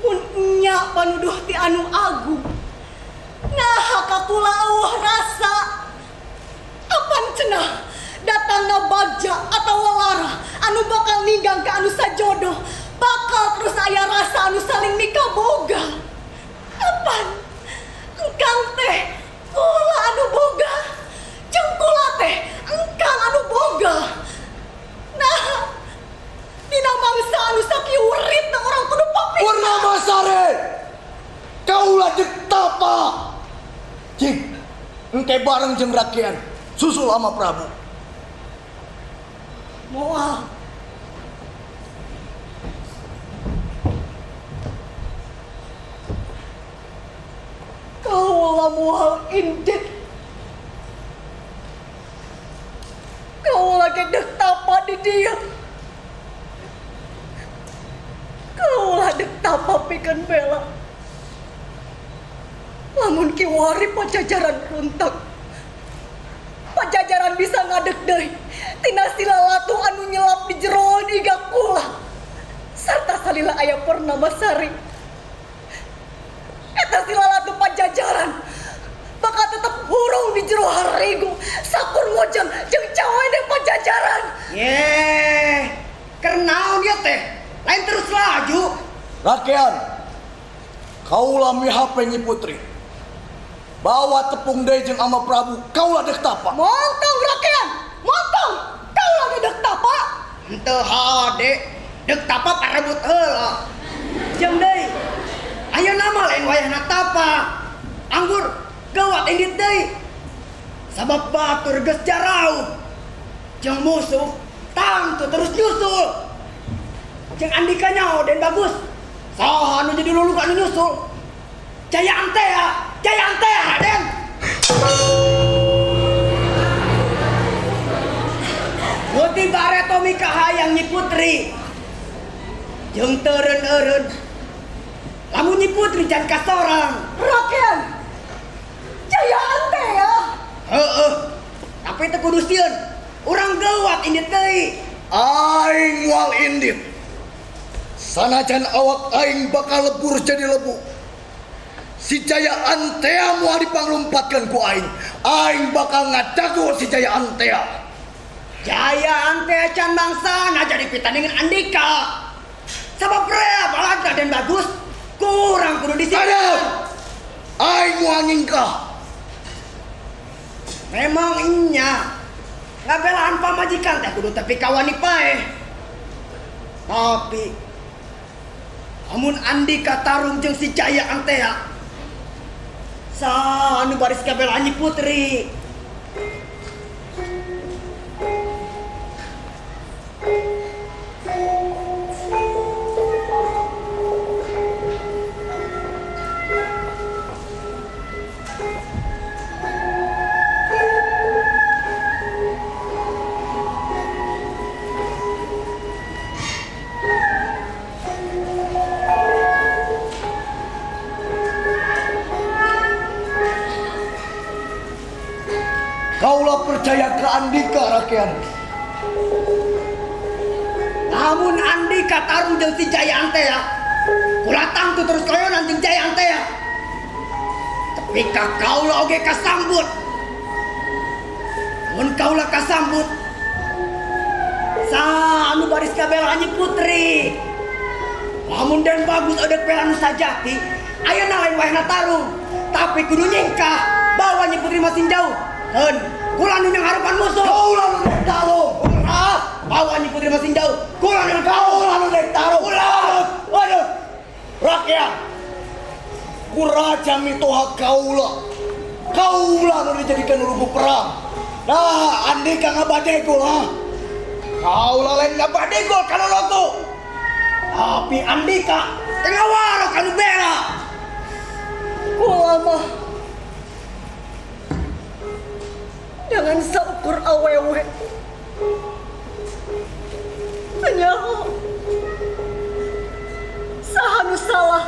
H: Mun nya panuduh ti anu agung. Naha kakula eueuh rasa. Apan cenah datangna bagja atawa lara anu bakal ninggang ka anu sajodoh, bakal terus aya rasa anu saling mikaboga. Apan engkang teh kula anu boga, jeung kula teh engkang anu boga. Nah, dina mangsa anu sakiurit na urang kudu papisah.
C: Purnamasari, kaula jeung tapa. Cing, engke bareng jeung rakyat, susul ama Prabu.
H: Moal. Kaula moal indit. Kaula gedeg tapa di dia. Kaula dek tapa pikeun bela. Lamun kiwari Pajajaran runtak, Pajajaran bisa ngadeg deui tina silalatu anu nyelap di jeroan iga kula sarta salila aya Purnamasari. Eta silalatu Pajajaran bakal tetep hurung di jero harigu sakur mojang jeung cawene Pajajaran.
B: Ye, keur naon ieu teh? Lain terus laju.
C: Rakyat, kaula mihape Nyi Putri. Bawa tepung deui jeung ama Prabu, kaula dek tapa.
H: Montong rakyat, montong, kaula dek tapa.
B: Henteu hade, dek tapa parebut heula. Jeung deui, ayeuna mah lain wayahna tapa. Anggur gawat indit deui. Sabab batur geus jarauh. Jeung musuh tangtu terus nyusul. Jeung andika nyaho Den Bagus. Saha anu jadi lulu anu nyusul? Jayaan teh ya, jayaan teh Raden. Guti bareto mikahayang Nyi Putri. Jeung teu eureun-eureun. Lamun Nyi Putri can kasorang.
H: Rakyat. Jaya Antea ya.
B: Heeh. Tapi teu kudu sieun. Urang geuwat indit deui.
C: Aing moal indit. Sanajan awak aing bakal lebur jadi lebu. Si Jaya Antea moal dipanglumpatkeun ku aing. Aing bakal ngadago si Jaya Antea.
B: Jaya Antea can bangsana jadi pitandingan Andika. Sabab rea balaga dan bagus kurang kudu disieun.
C: Aing moal nyingkah.
B: Memang inya ngabelaan pamajikan teh kudu tepi kawani paeh. Tapi amun Andika tarung jeung si Jaya Antea, saha anu baris ngabelaan Nyi Putri?
C: Kaulah percaya ke Andika, rakyat.
B: Namun Andika tarung jeung si Jaya Antea, kula tangtu terus koyonan jeung Jaya Antea. Tapi ka kaula oge kasambut. Mun kaula kasambut, saha anu baris kabela Nyi Putri? Lamun Den Bagus odek bela nu sajati, ayeuna lain wayahna tarung, tapi kudu nyingkah bawa Nyi Putri masih jauh. Keun, kula nu nyangharepan musuh.
C: Kaula nu dek tarung.
B: Ulah, bawa Nyi Putri masih jauh. Kula nu
C: kaula nu dek tarung.
B: Ulah.
C: Waduh. Rakyat. Ku raja mitoha kaula. Kaula nu dijadikan lugu perang. Nah, Andika ngabadegol ha.
B: Kaula lain ngabadegol kana logo. Tapi Andika teu ngawaro kanu bela.
H: Kula mah dengan seukur awewe. Nyaho. Saha nu salah,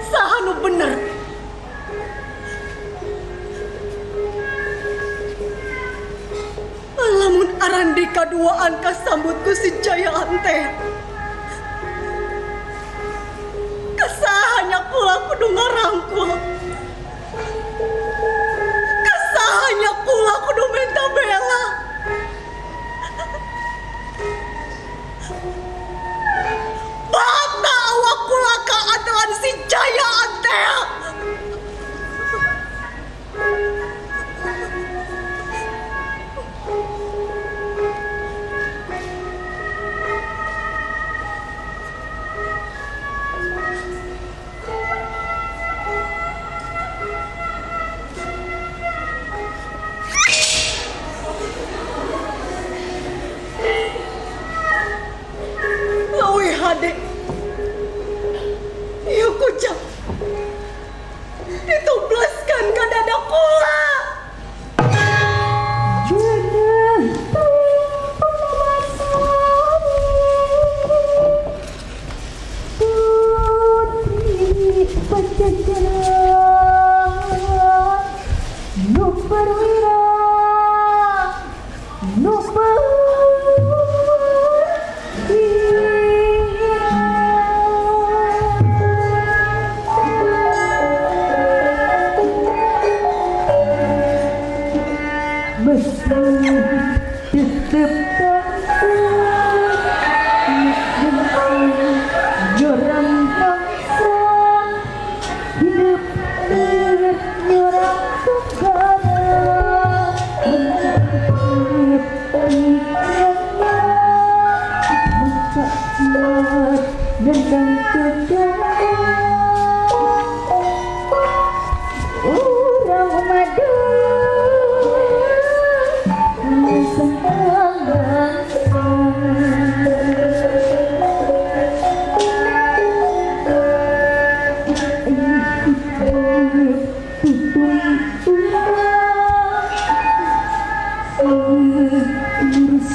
H: saha nu bener. Lamun Arandika duaan kasambut ku si Jaya Antea, kasahanya kula kudu ngarangkul. Kasahanya kula kudu minta bela. Bata awak kula kaadalan si Jaya Antea. Leuwih hade ieu kujang ditubleskeun ka dada kula.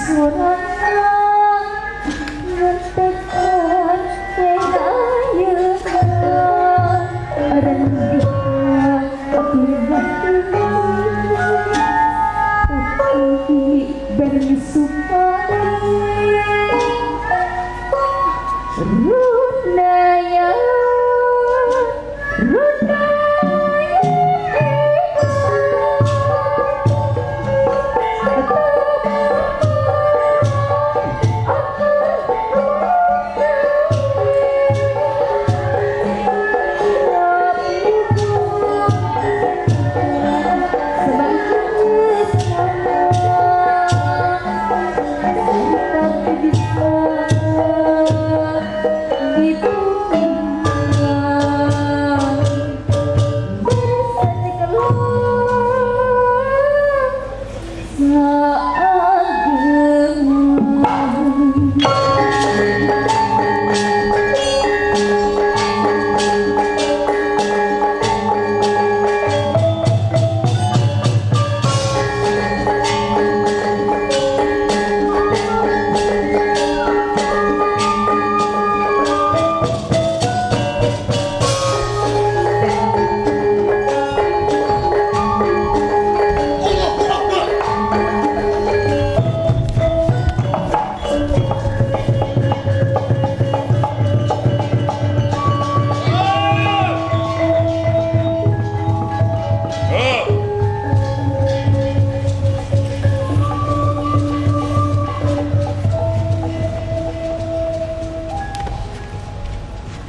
I: Suara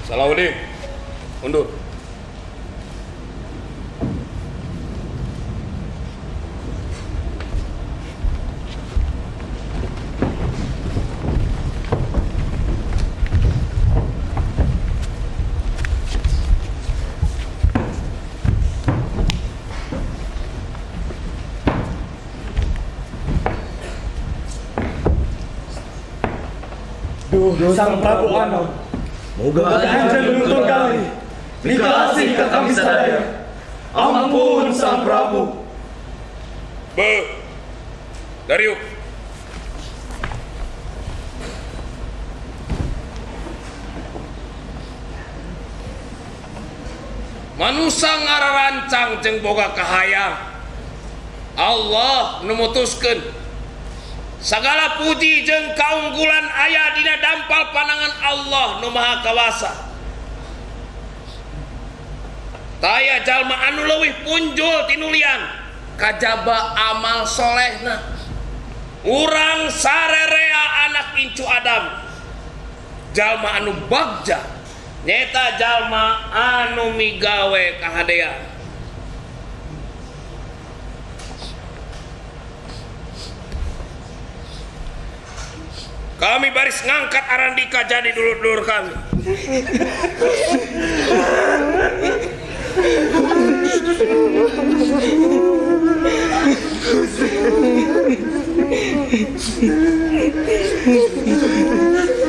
F: Salahuddin, mundur.
C: Duh, Sang Prabu Anom, moga anjeun nuntun kami, nikah asih ka kami sadaya. Ampun Sang Prabu.
F: Be, Dariuk. Manusa ngararancang jeung boga kahayang. Allah nu mutuskeun. Sagala puji jeung kaunggulan aya dina dampal panangan Allah nu Maha Kawasa. Taya jalma anu leuwih punjul tinulian kajaba amal solehna. Urang sarerea anak incu Adam. Jalma anu bagja nyeta jalma anu migawe kahadean. Kami baris ngangkat Arandika jadi dulur-dulur kami.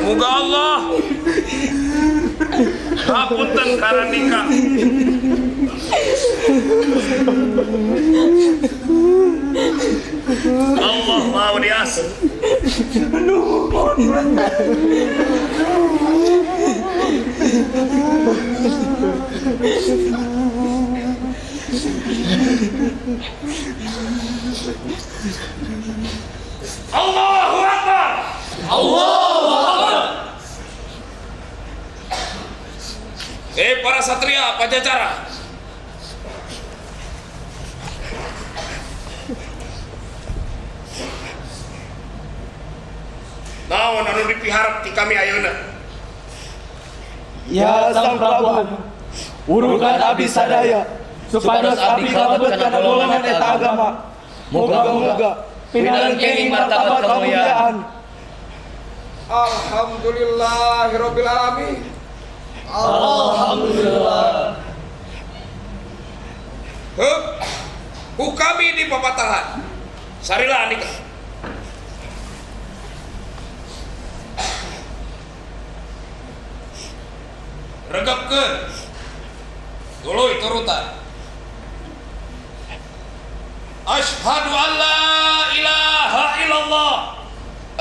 F: Moga Allah hapunten ka Arandika. Allah mau dias. Allahu Akbar. Allahu Akbar. Para satria Pajajaran, naon anu dipiharep ti kami ayeuna?
C: Ya Sang Prabu, urukan abdi sadaya supados abdi kalebet kana golongan eta agama. Moga-moga pinareng kenging martabat kamulyaan.
I: Alhamdulillahirabbil alamin.
C: Alhamdulillah.
F: Heup, ku kami di papatahan. Sarila andika. Regepkeun. Tuluy turutan. Asyhadu an la ilaha illallah.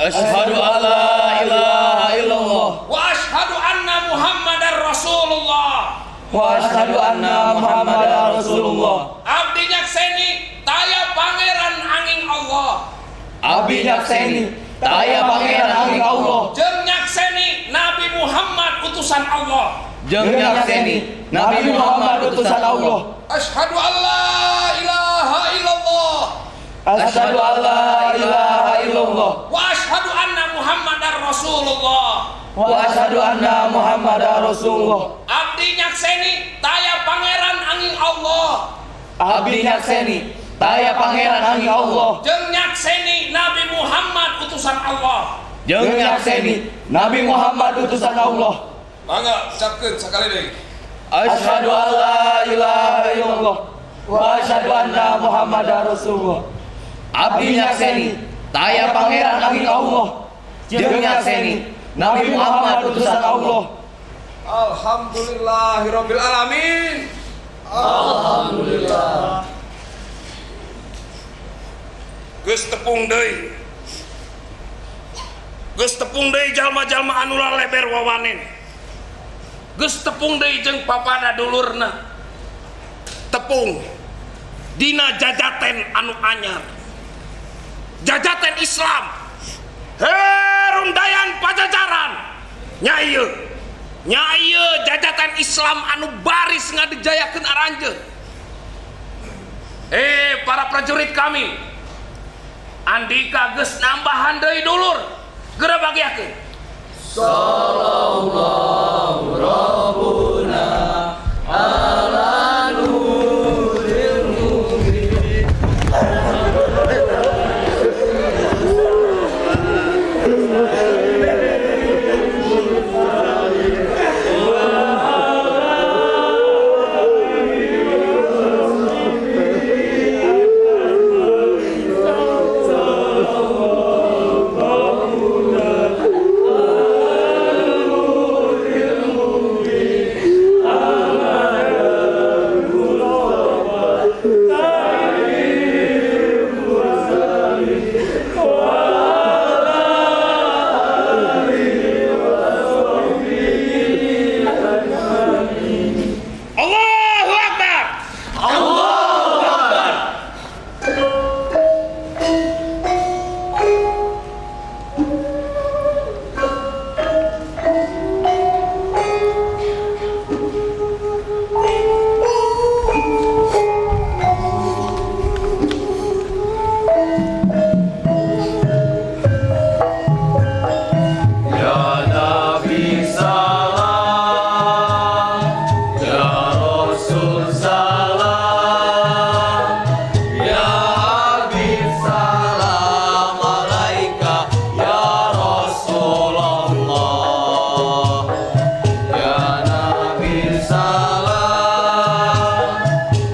J: Asyhadu an la ilaha illallah.
F: Wa asyhadu anna Muhammadar Rasulullah.
J: Wa asyhadu anna Muhammadar Rasulullah.
F: Abdi nyakseni taya pangeran angin Allah.
J: Abdi nyakseni taya pangeran angin Allah.
F: Jeung nyakseni Nabi Muhammad utusan Allah.
J: Jeung nyakseni Nabi Muhammad utusan Allah.
I: Asyhadu alla ilaha illallah.
J: Asyhadu alla ilaha illallah.
F: Wa asyhadu anna Muhammadar Rasulullah.
J: Wa asyhadu anna Muhammadar Rasulullah.
F: Abdi nyakseni taya pangeran angin Allah.
J: Abdi nyakseni taya pangeran angin Allah.
F: Jeung nyakseni Nabi Muhammad utusan Allah.
J: Jeung nyakseni Nabi Muhammad utusan Allah.
I: Mangga ucapkeun sakali deui.
J: Asyhadu alla ilaha illallah wa asyhadu anna Muhammadar Rasulullah. Abdi nyakseni taya pangeran angin Allah. Jeung nyakseni Nabi Muhammad utusan Allah.
I: Alhamdulillahirabbil alamin. Alhamdulillah.
F: Geus tepung deui. Geus tepung deui jalma-jalma anu laleber wawanen. Geus tepung deui jeung papada dulurna. Tepung dina jajaten anu anyar. Jajaten Islam. Herundayan Pajajaran. Nya ieu. Nya ieu jajatan Islam anu baris ngadijayakeun aranjeun. Para prajurit kami. Andika geus nambahan deui dulur. Geura bagiakeun.
J: Sallallahu rabbuna ala nuril mubin.
F: Allahu Akbar. Allahu Akbar.
J: Ya Nabi salam, ya Rasul salam, ya Habib salam alaika ya Rasulullah. Ya Nabi salam,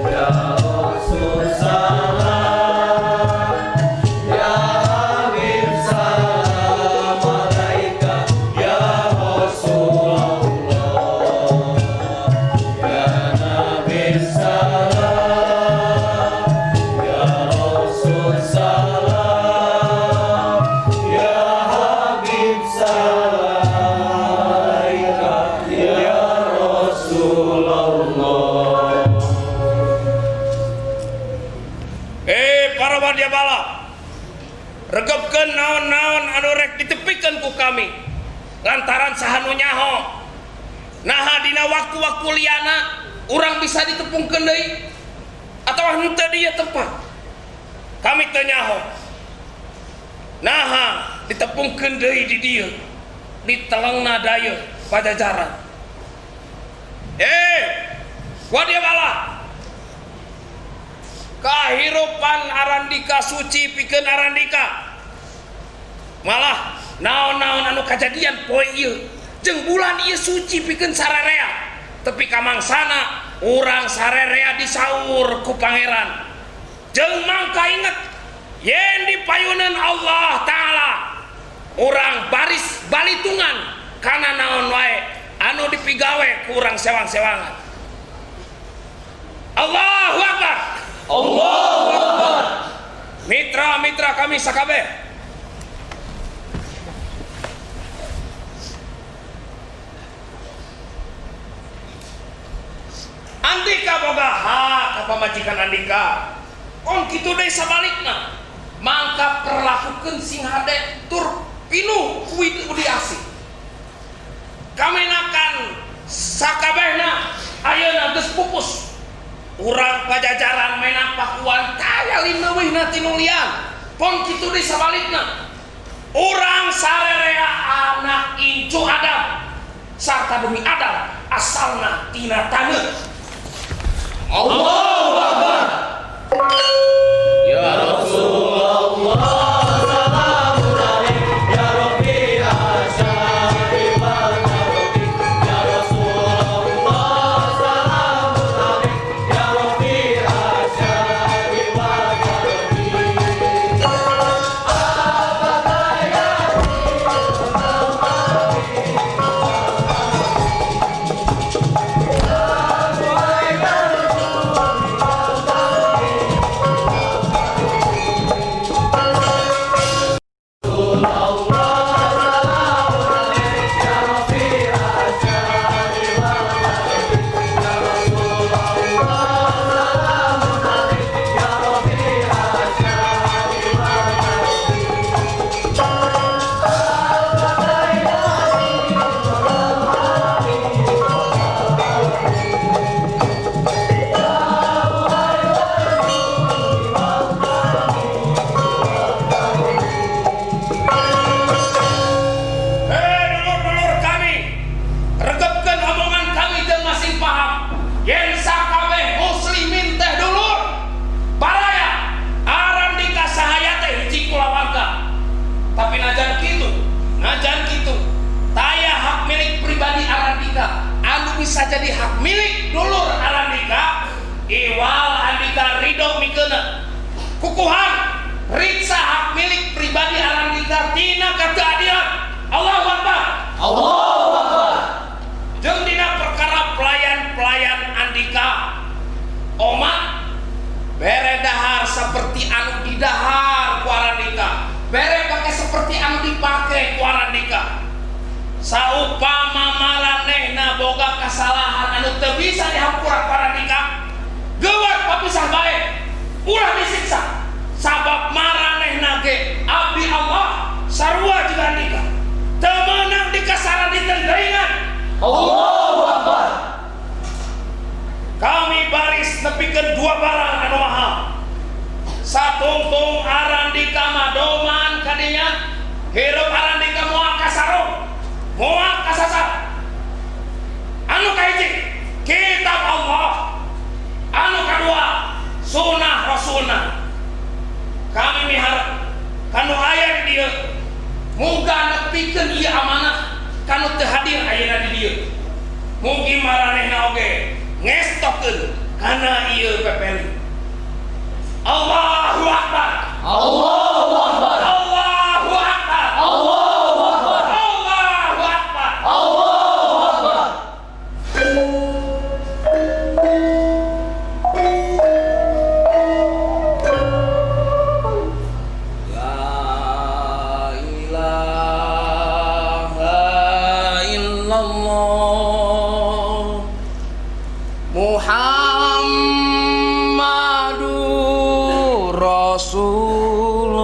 J: ya Rasul salam, ya Habib salam alaika ya Rasulullah. Ya Nabi salam, ya Rasul salam, ya Habib salam alaika ya Rasulullah.
F: Para wadyabala. Regepkeun naon-naon anu rek ditepikeun ku kami. Lantaran saha nu nyaho. Naha dina waktu-waktu liana urang bisa ditepungkeun deui atawa henteu di ieu tempat. Kami teu nyaho. Naha ditepungkeun deui di dieu. Di telengna dayeuh Pajajaran. Wadyabala. Kahirupan Arandika suci pikeun Arandika. Malah naon-naon anu kajadian poe ieu jeung bulan ieu suci pikeun sararea. Tepi ka mangsana urang sarerea disaur ku pangeran. Jeung mangka inget yen dipayuneun Allah Taala urang baris balitungan kana naon wae anu dipigawe ku urang sewang-sewangan. Allahu Akbar. Allahu Akbar. Mitra-mitra kami sakabeh. Andika boga hak ka pamajikan Andika. On kitu deui sabalikna. Mangka perlakukeun sing hade tur pinuh ku budi asih. Kamenakan sakabehna ayeuna geus pupus. Urang Pajajaran menak Pakuan taya lineuwihna tinulian. Pon kitu deui sabalikna. Urang sarerea anak incu Adam sarta demi Adam asalna tina taneuh.
J: Allahu Akbar. Ya Rasulullah salamun alaik ya Rabbi asyari wa taroti ya Rasulullah salamun alaik ya Rabbi asyari wa taroti.
F: Dulur-dulur kami, regepkeun omongan kami jeung masing paham. Yen sakabeh muslimin teh dulur, baraya arandika sahaya teh hiji kulawarga. Tapi najan kitu, taya hak milik pribadi arandika anu bisa jadi hak milik dulur arandika, iwal andika ridho mikeuna. Kukuhan riksa hak milik pribadi arandika tina keadilan. Allahu Akbar.
J: Allahu Akbar.
F: Jeung dina perkara pelayan-pelayan andika omat bere dahar seperti anu didahar ku arandika, bere pake seperti anu dipake ku arandika. Saupama maranehna boga kasalahan anu teu bisa dihampura ku arandika, geuwat papisah bae, ulah disiksa. Sabab maranehna ge abdi Allah sarua jeung andika. Teu meunang dikasaran ditenggaingan.
J: Allahu Akbar.
F: Kami baris nepikeun dua barang anu mahal. Satungtung arandika madoman kadinya, hirup arandika moal kasarung, moal kasasar. Anu kahiji kitab Allah, anu kadua sunnah rasulna. Kami miharep kanu aya di dieu muga nepikeun ieu amanah kanu teu hadir ayeuna di dieu. Mugi maranehna oge ngestokeun kana ieu pepeli. Allahu Akbar.
J: Allahu Akbar.
F: Allahu Akbar.
J: Allahu Akbar.
F: Allahu Akbar.
J: Allahu Akbar.
D: La ilaha illallah Muhammadur Rasulullah.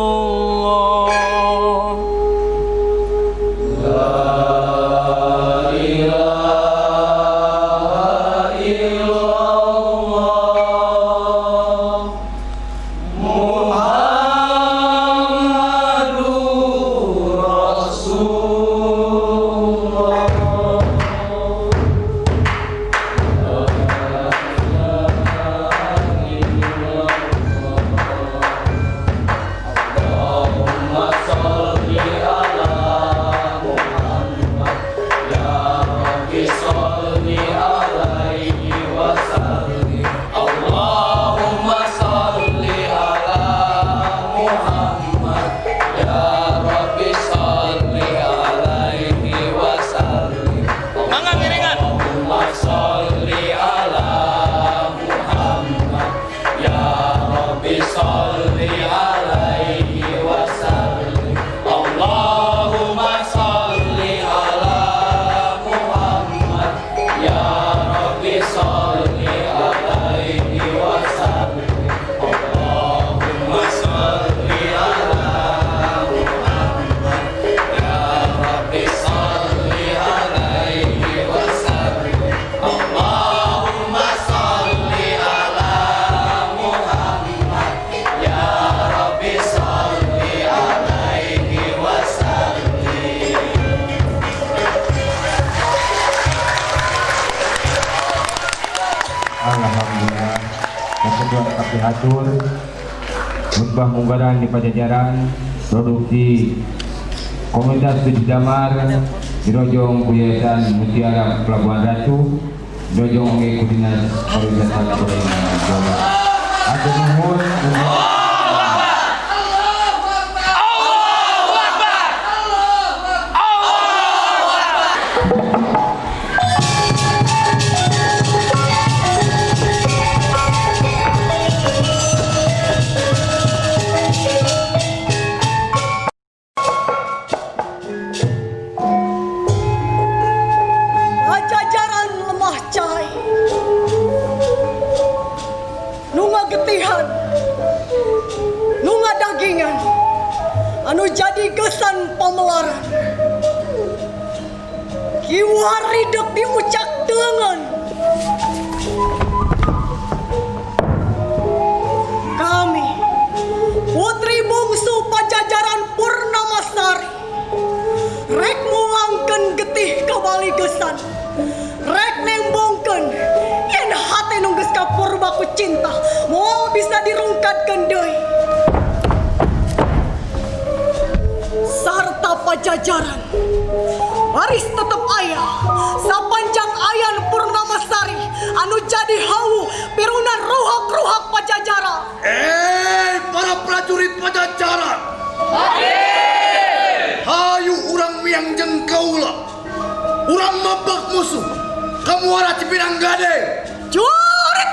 A: Alhamdulillah. Yang kedua tetap diatur. Khutbah munggaran di Pajajaran, produksi Komunitas Tujuh Damar, dirojong ku Yayasan Mutiara Pelabuhan Ratu, dirojong oge ku Dinas Pariwisata Kabupaten Jawa Barat. Hatur nuhun.
H: Pajajaran lemah cai nu ngagetihan, nu ngadagingan, anu jadi gesan pamelaran. Kiwari dek diucak dengan kami putri bungsu Pajajaran Purnamasari rek mulangkeun getih kabali gesan, rek nembongkeun yen hate nu geus kapurba ku cinta moal bisa dirungkatkeun deui. Sarta Pajajaran baris tetep aya sapanjang ayan Purnamasari anu jadi hawu pirunan ruhak-ruhak Pajajaran.
C: Eh, para prajurit Pajajaran. Hayu urang miang jeung kaula. Urang mabak musuh. Ka muara Cipinang Gade.
H: Jurit.